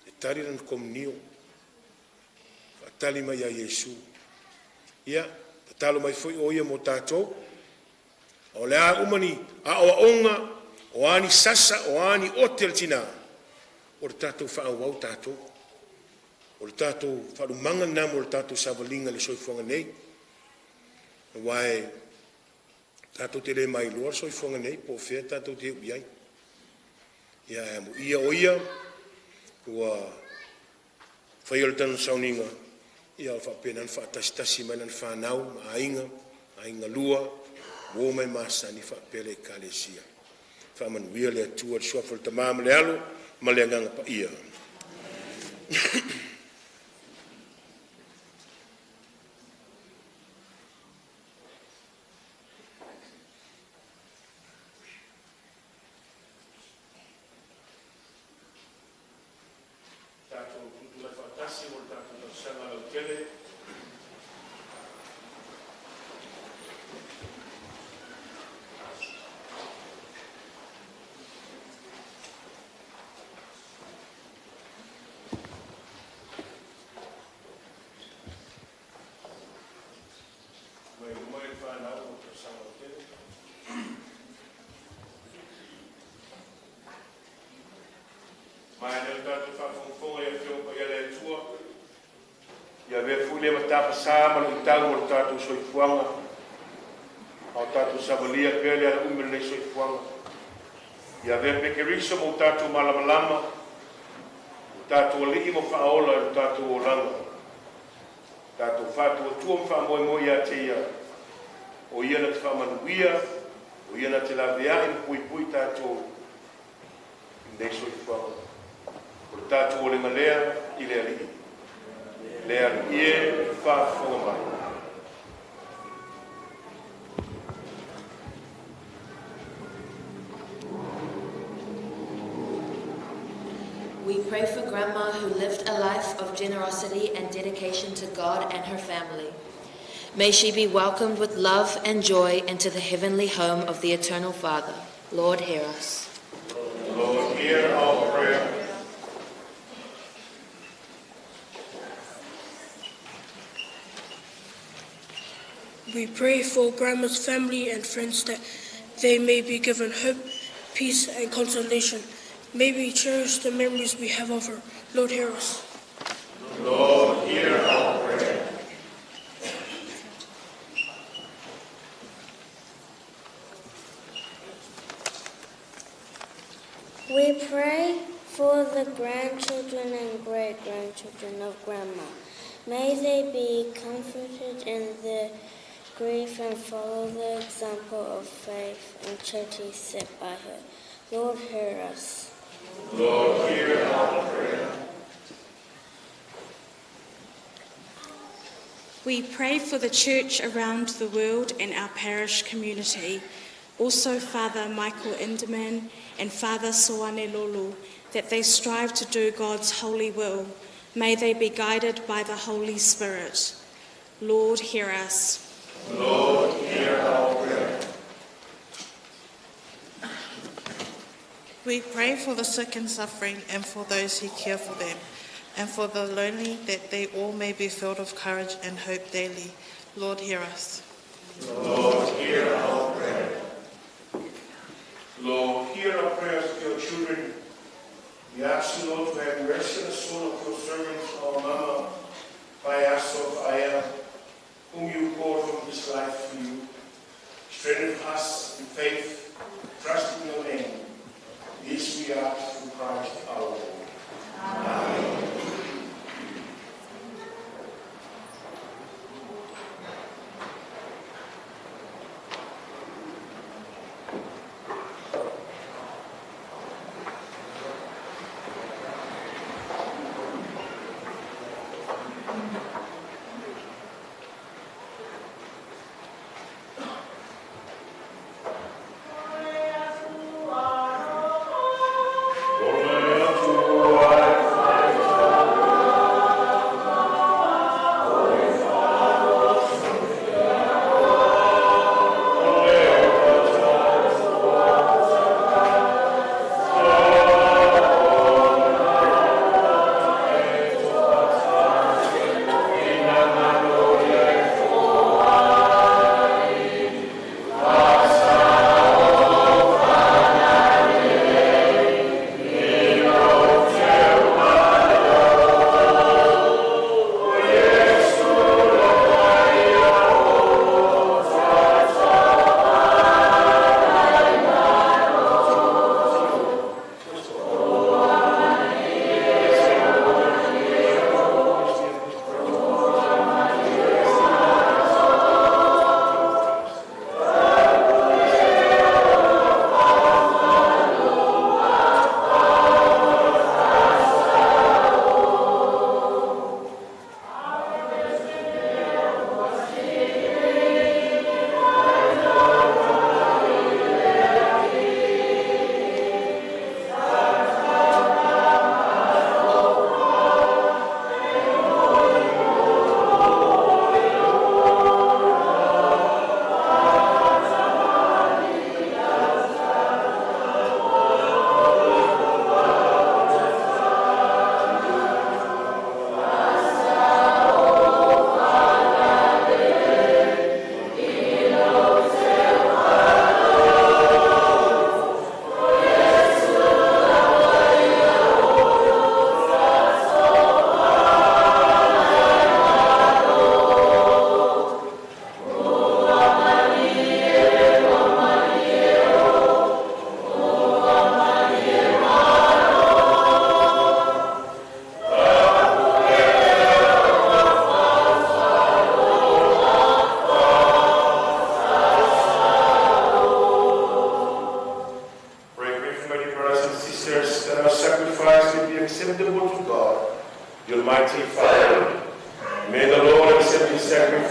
e tali lana komunio, faatali mai ia Iesu. Ia, tatalo mai foi o ia mo tatou, o le a uma ni aoaoga, o a ni sasa, o a ni ote a le tina, o le tatou faaauau tatou. O le tatou faalumaga lena mo le tatou savaliga i le soifuaga nei. Aua e tatou te le mailoa le soifuaga nei po o fea tatou te iu i ai. Ia ae amuia o ia ua faia le tana sauniga, ia o faapena ona faatasitasi mai lana fanau ma aiga, aiga lua, uo ma e masani faapea le Ekalesia. Faamanuia le Atua i le suafa o le Tama ma le Alo ma le Agaga Paia. Tatou tutulai faatasi mo le tatou tausaga lautele. Mai luma le fanau mo le tausaga lautele. Ma e lea tatou faafogafoga i Afioga Paia a le Atua, ia avea foi lea matafasā ma luitau o le tatou soifuaga, a o tatou savalia pea le ala umi o lenei soifuaga. Ia avea pea Keriso ma o tatou malamalama, o tatou alii ma faaola i lo tatou olaga. Tatou faatuatua ma faamoemoe ia te ia, o ia na te faamanuia, o ia na te laveai ma puipui tatou i lenei soifuaga. O le Tatou olega lea i le Alii. Le Alii e, faafofoga mai. We pray for Grandma who lived a life of generosity and dedication to God and her family. May she be welcomed with love and joy into the heavenly home of the Eternal Father. Lord, hear us. Lord, hear our prayer. We pray for Grandma's family and friends that they may be given hope, peace, and consolation. May we cherish the memories we have of her. Lord, hear us. Lord, hear our prayer. We pray for the grandchildren and great-grandchildren of Grandma. May they be comforted in their grief and follow the example of faith and charity set by her. Lord, hear us. Lord, hear our prayer. We pray for the church around the world and our parish community. Also Father Michael Inderman and Father Soane Lolo, that they strive to do God's holy will. May they be guided by the Holy Spirit. Lord, hear us. Lord, hear our prayer. We pray for the sick and suffering and for those who care for them, and for the lonely, that they all may be filled with courage and hope daily. Lord, hear us. Lord, hear our prayer. Lord, hear our prayers of your children. We ask you, Lord, to have mercy on the soul of your servants, our mama, Paiaso Aia, whom you called from this life to you. Strengthen us in faith, trust in your name. This we ask through Christ our Lord. Amen.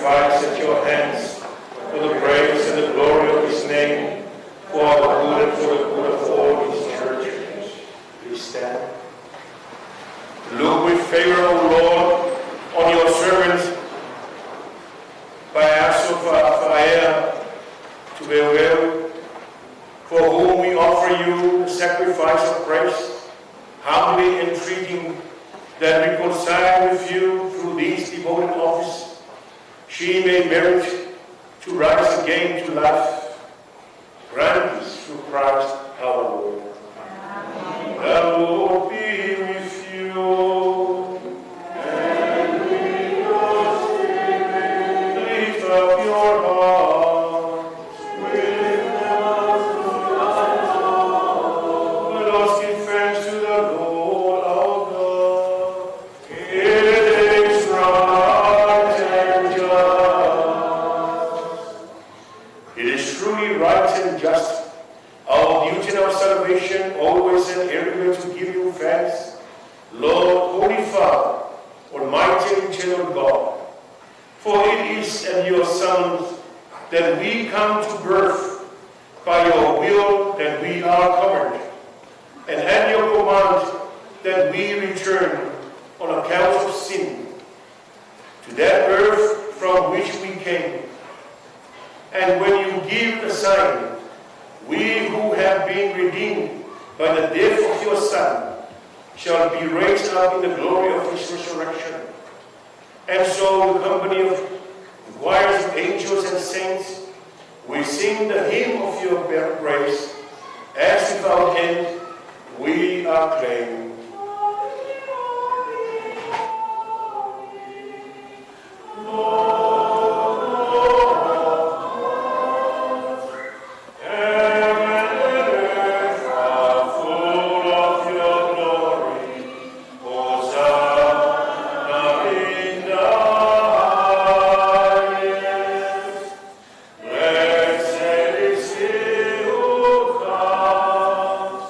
sacrifice at your hands for the praise and the glory of his name, for our good and for the good of all his church. Please stand. Look with favor, O Lord, on your servant, Paeaso Faaea Tueueu, for whom we offer you the sacrifice of praise, humbly entreating that reconciled with you through these devoted office, she may merit to rise again to life. Grant this through Christ our Lord. Amen. The Lord be with you. And with your spirit. Lift up your hearts. Let us give thanks to the Lord our God. It is right and just. It is truly right and just, our duty and our salvation, always and everywhere to give you thanks, Lord, Holy Father, Almighty and eternal God. For it is at your summons that we come to birth, by your will that we are covered, and at your command that we return on account of sin to that earth from which we came. And when you give the sign, we who have been redeemed by the death of your Son shall be raised up in the glory of his resurrection. And so, in the company of the choirs of angels and saints, we sing the hymn of your praise, as without end we acclaim. Heaven and earth are full of your glory. Hosanna in the highest. Blessed is he who comes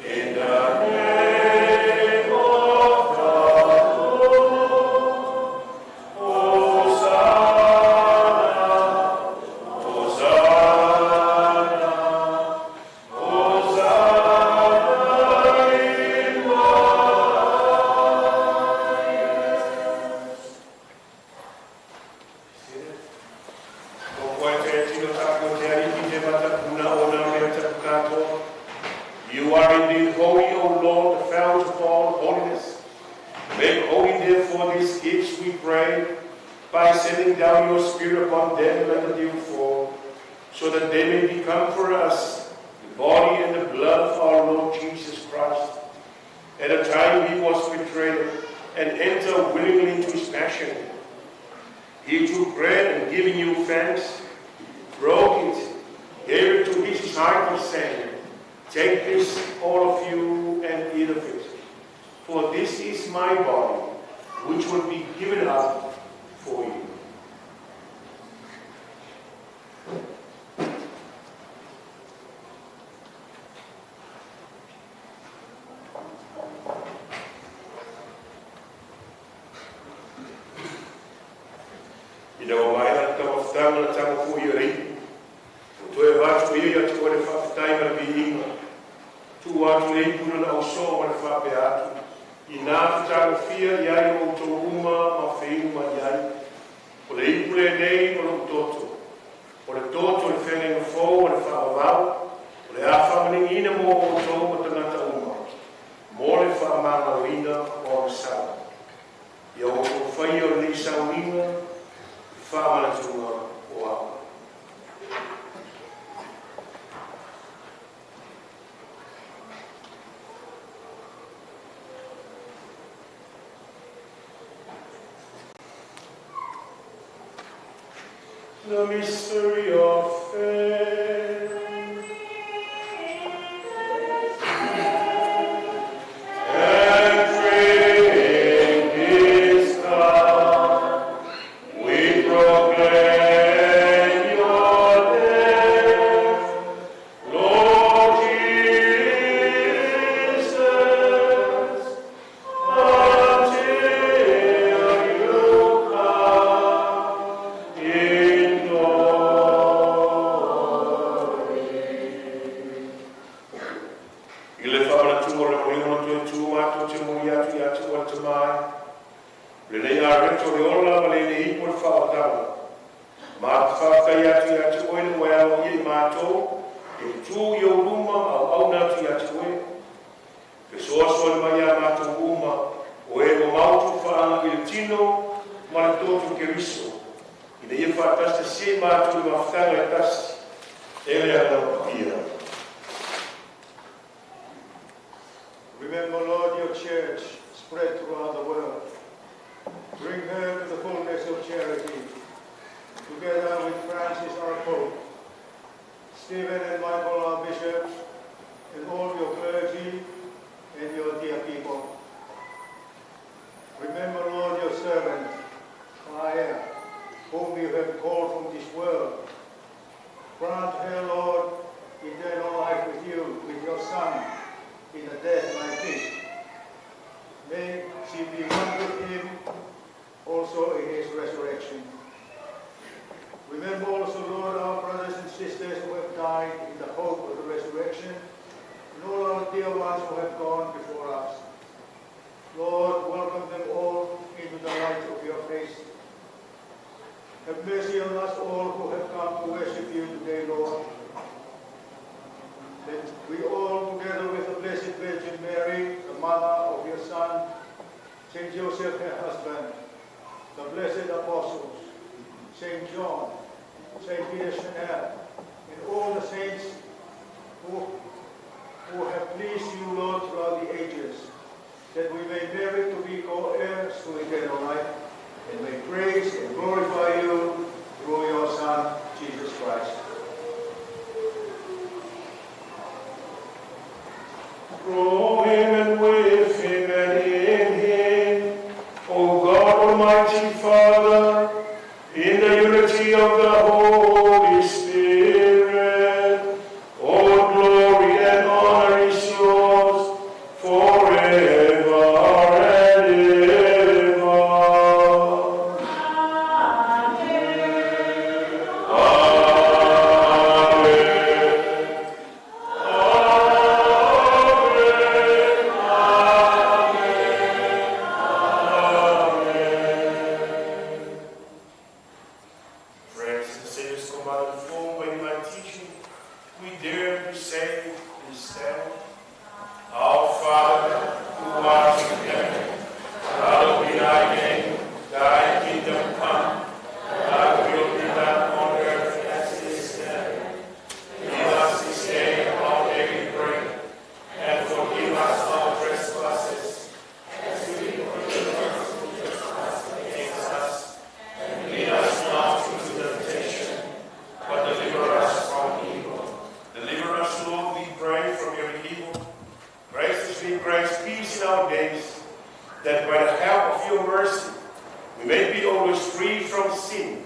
in the name of the Lord. Hosanna, Hosanna, Hosanna in the highest. You are indeed holy, O Lord, the fount of all holiness. Make holy, therefore, these gifts, we pray, by sending down your Spirit upon them like a dew fall, so that they may become for us the body and the blood of our Lord Jesus Christ. At the time he was betrayed and entered willingly into his passion, he took bread and, giving you thanks, broke it, gave it to his disciples, saying, Take this, all of you, and eat of it, for this is my body, which will be given up for you. Ina ua maea le taumafataga na tago foi i alii, ua toe avatu ia ia te oe le faafetai ma le viiga. Tuu atu le ipu i lona ausoo ma le faapea atu, Inā fetagofia i ai outou uma ma feinu mai ai, o le ipu lenei o lo'u toto, o le toto o le feagaiga fou o le faavavau, o le a faamaligiina mo outou ma tagata uma, mo le faamagaloina o agasala. Ia outou faia o lenei sauniga i faamanatuga o a'u. The mystery of faith. And drink this cup, we proclaim your death, Lord Jesus, until you come Ma te whawhai atu i atu oe le oe alo i mātou, e tū i o luma au au natu i atu oe. Fesoasoani mai ia mātou uma, o e o mautu whaanga i le tino ma le tōtu Keriso. Ina ia whaatasi se mātou i mawhanga e tasi, e le ana papia. Remember, Lord, your church spread throughout the world. Bring her to the fullness of charity, together with Francis our Pope, Stephen and Michael our bishops, and all your clergy and your dear people. Remember, Lord, your servant, Maia, whom you have called from this world. Grant her, Lord, eternal life with you, with your Son, in a death like this. May she be one with him also in his resurrection. Remember also, Lord, our brothers and sisters who have died in the hope of the resurrection, and all our dear ones who have gone before us. Lord, welcome them all into the light of your face. Have mercy on us all who have come to worship you today, Lord. That we all, together with the Blessed Virgin Mary, the mother of your Son, Saint Joseph, her husband, the blessed apostles, Saint John, Saint Peter Chanel, and all the saints who have pleased you, Lord, throughout the ages, that we may merit to be co-heirs to eternal life, and may praise and glorify you through your Son, Jesus Christ. Through him and with him and in him, O God, Almighty Father, in the unity of the Holy Spirit, all glory and honor is yours forever and ever. Amen. Amen. Amen. Friends and saints, come out and form by my teaching, we dare to say we stand. Our Father, who art in heaven, hallowed be thy name, thy kingdom come, thy will be done on earth as it is in heaven. Give us this day our daily bread, and forgive us our trespasses, as we forgive those who trespass against us. And lead us not into temptation, but deliver us from evil. Deliver us, Lord, we pray, from every evil. Graciously grant peace in our days, that by the help of your mercy we may be always free from sin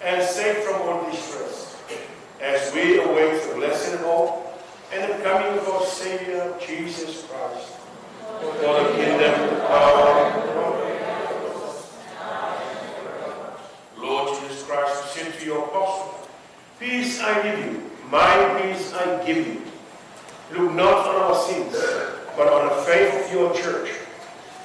and safe from all distress, as we await the blessed hope and the coming of our Savior, Jesus Christ. For the kingdom, the power, and the glory. Lord Jesus Christ, who said to your apostles, Peace I leave you, my peace I give you. Look not on our sins, but on the faith of your church,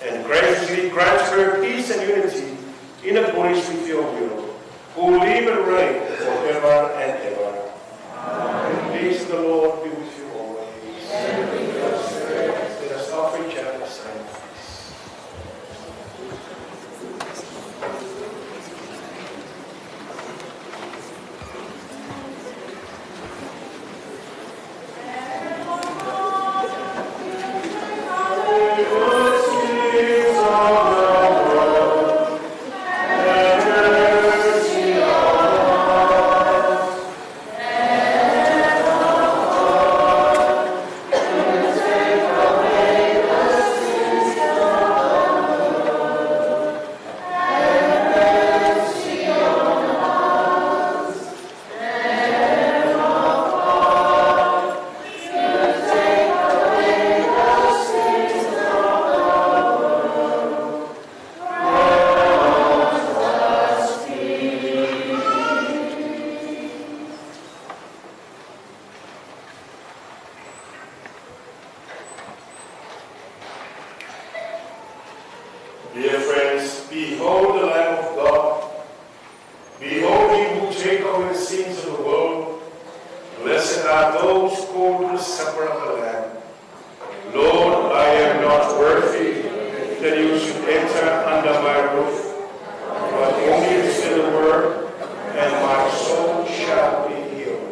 and graciously grant her peace and unity in accordance with your will, who live and reign forever and ever. Amen. Peace of the Lord be with you always. And with your spirit. Let us offer each other a sign of peace. Have mercy on take away the sins of the world. Blessed are those called to the supper of the Lamb. Lord, I am not worthy that you should enter under my roof, but only say the word, and my soul shall be healed.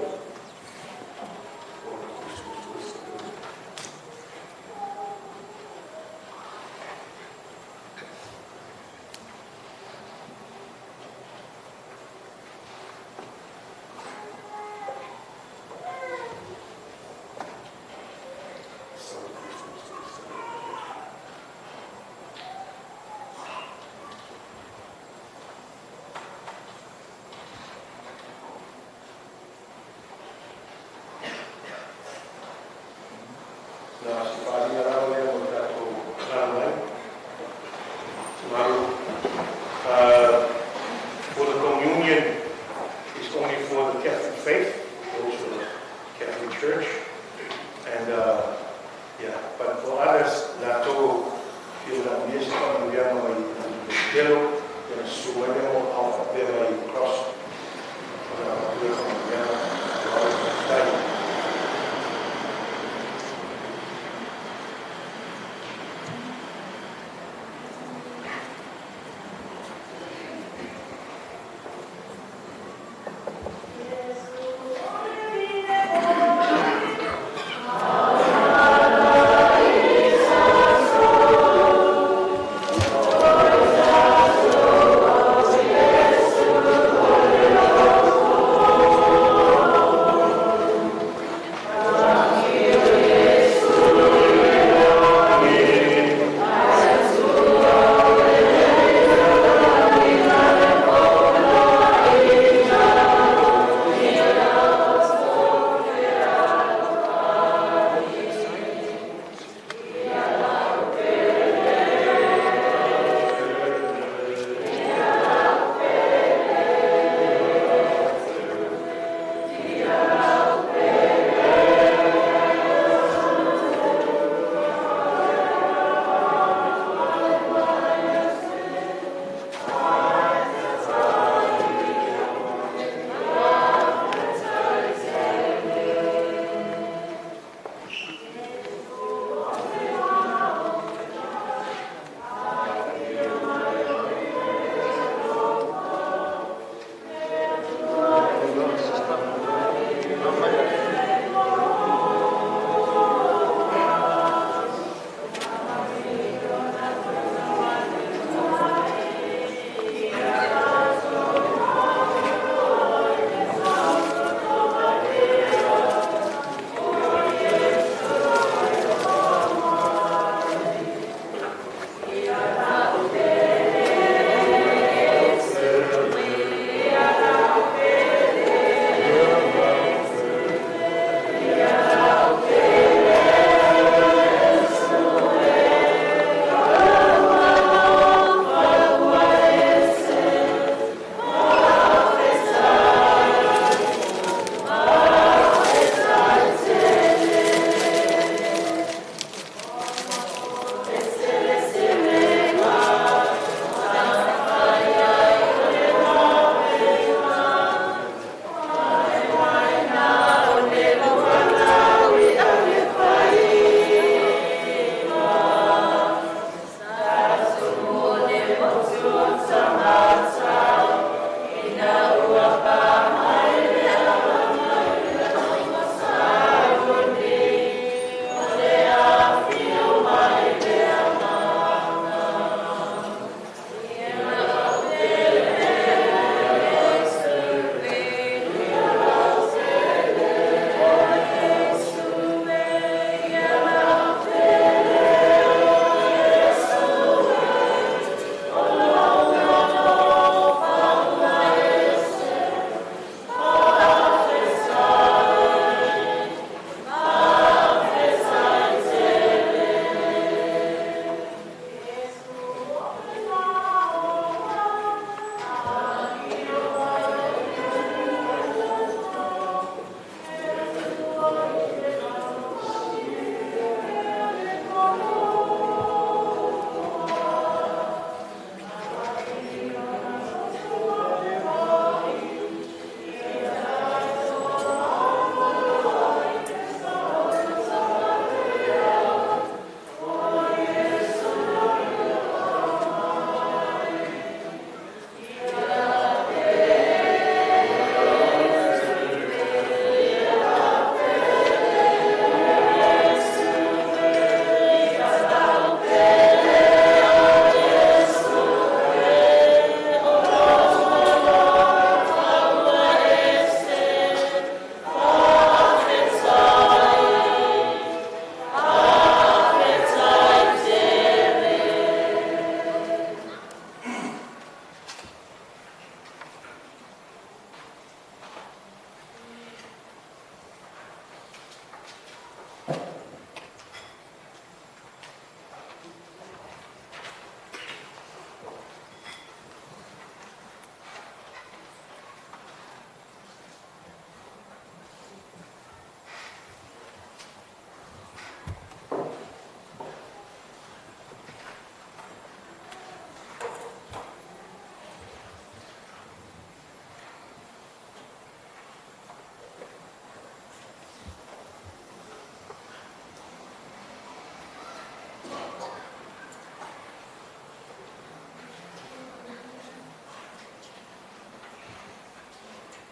Na se faaaliga lava lea mo le tatou alaala mai. Tomorrow, for the communion is only for the Catholic faith, those of the Catholic Church, and yeah, but for others, latou fia manaomia se faamanuiaga mai le Pesetelo, ia na susu mai lea ma ao faapea mai i le cross, ona avatu lea faamanuiaga malo faafetai. Thank you.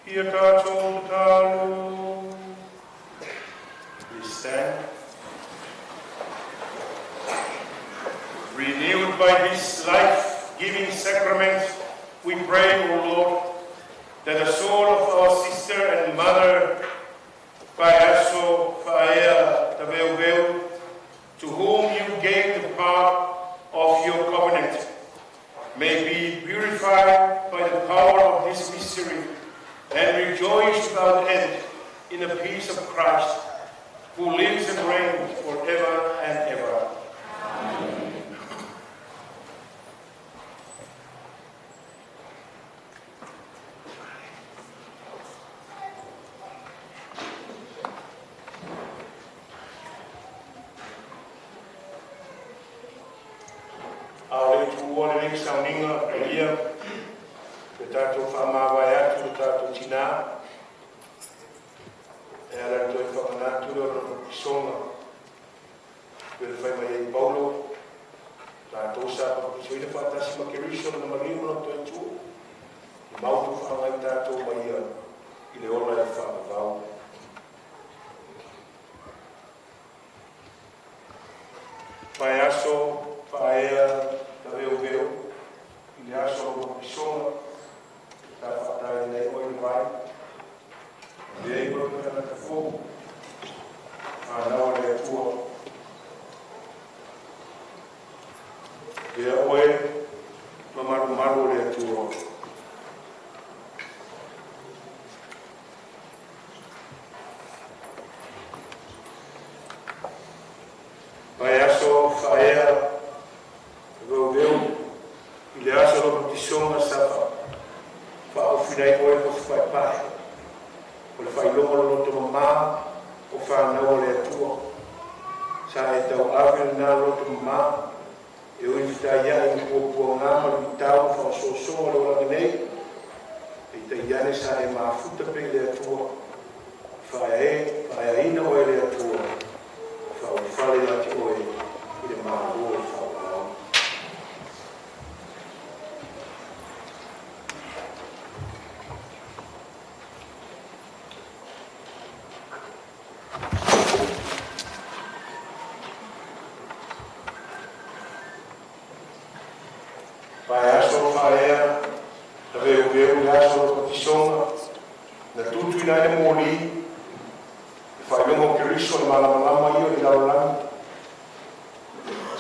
Ia tatou tatalo. Please stand. Renewed by this life-giving sacrament, we pray, O Lord, that the soul of our sister and mother, Paeaso Faea Taveuveu, to whom you gave the part of your covenant, may be purified by the power of this mystery and rejoice without end in the peace of Christ, who lives and reigns forever and ever. Amen. A o le tuua le lenei sauniga paia le tatou faamavae atu le tatou tinā e ala i le toe faamanatu lea o lona papisoga pei ona fai mai ai Paulo tatou sa papisoina faatasi ma Keriso lona maliu ma lona toe tuu e mautu faagai tatou ma ia i le ola e faavavau. Paeaso faaea taveoveo i le aso o lou papisoga sa faataina ai oe i le vai avea ai oe ma tagata fou fanau a le Atua. Avea oe ma malumalu o le Atua. Paeaso faaea taveoveo i le aso o lou papisoga sa faaofina ai oe mo se paepae o le faailoga o le loto mamā o fanau a le Atua. Sa e tauave lenā loto mamā e ui fetaiaʻi ma puapuagā ma le luitau ma faaosoosoga o le olaga nei, peitai ane sa e mafuta pea i le Atua, faaeaina oe e le Atua, faaulufale ia te oe i le Malo o le faavavau. Paeaso faaea taveuveu i le aso o le papisoga na tutuina ai le moli le faailoga o Keriso le malamalama ia o le lalolagi.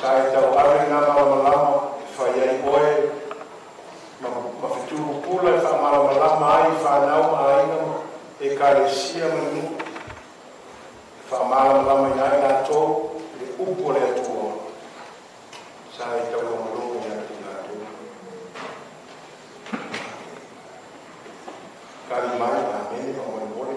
Sa e tauave lenā malamalama e fai ai oe ma fetulupula e faamalamalama ai i fanau ma aiga ma ekalesia ma le nuu e faamalamalamaina ai latou i le upu a le Atua. Sa e taulogologo ia te latou. Kali mai, amene, faamolemole.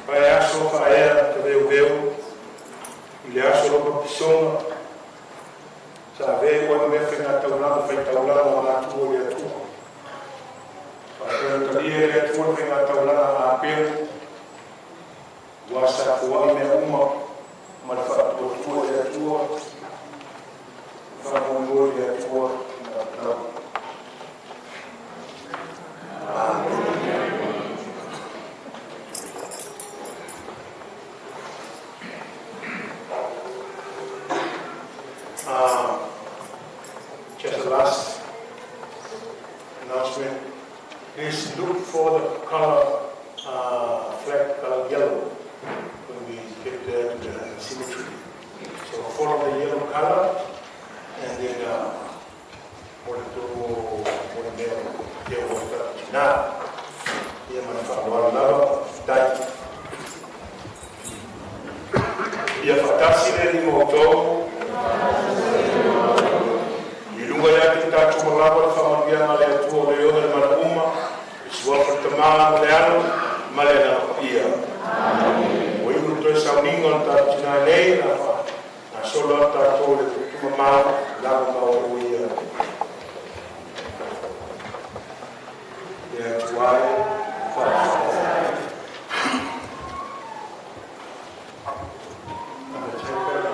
Paeaso faaea taveuveu i le aso o lou papisoga sa avea ai oe ma mea faigataulaga faitaulaga o matua o le Atua. Faapea ona talia e le Atua le faigataulaga a Apelu, ua sa foai mea uma ma le faatuatua i le Atua, faamoemoe i le Atua i matau. Amen. Just the last announcement. Please look for the color, flag color yellow when we get there to the cemetery. So follow the yellow color and then Ia faatasi le Alii ma outou. I luga ia te tatou malava le faamanuiaga a le Atua o le ona le mana uma, le Suafa le Tamā ma le Alo ma le Agaga Paia. Ua iu le toe sauniga o le tatou tinā nei, na gasolo atu tatou i le tumamau lava ma o ia. Le Atua e, faafetai. Undertaker.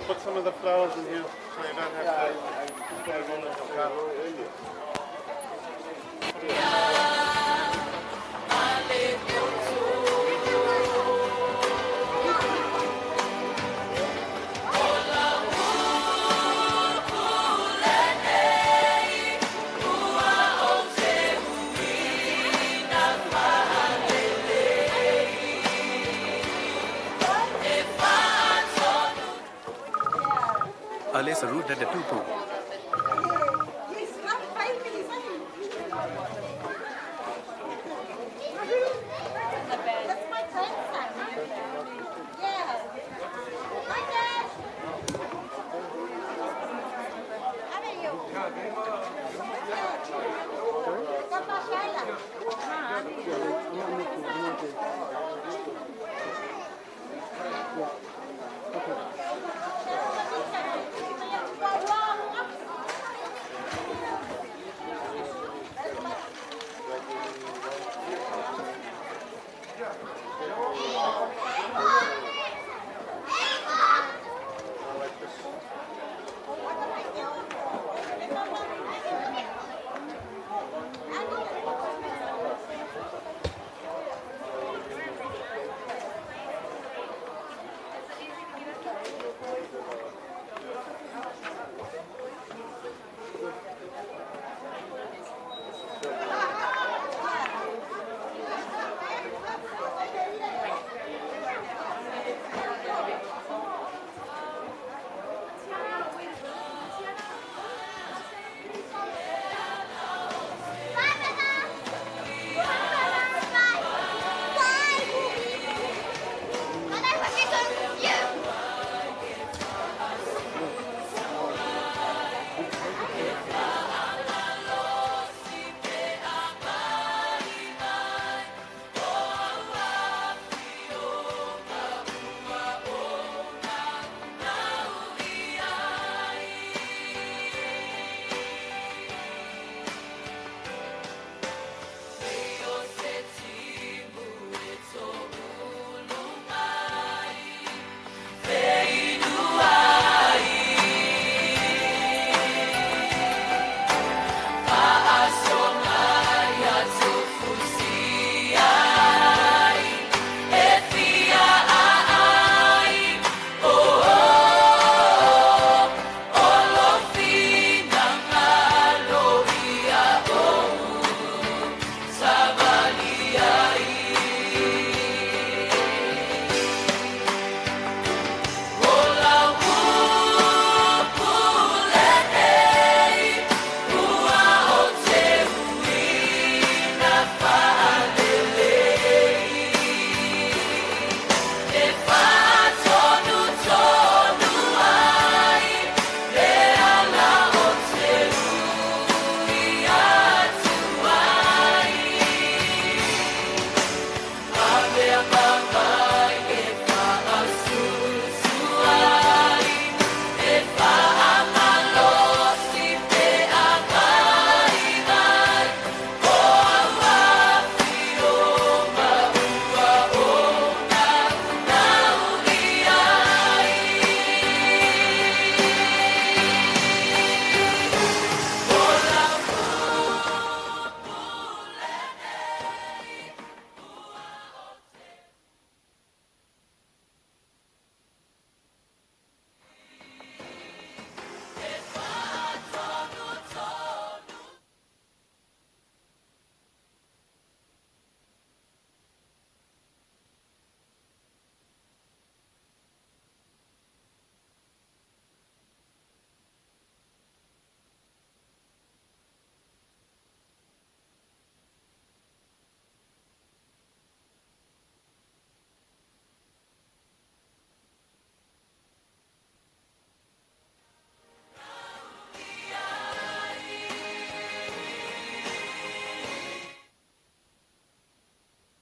Put some of the flowers in here so you don't have to put those on in your car. Ale saru da da tupu.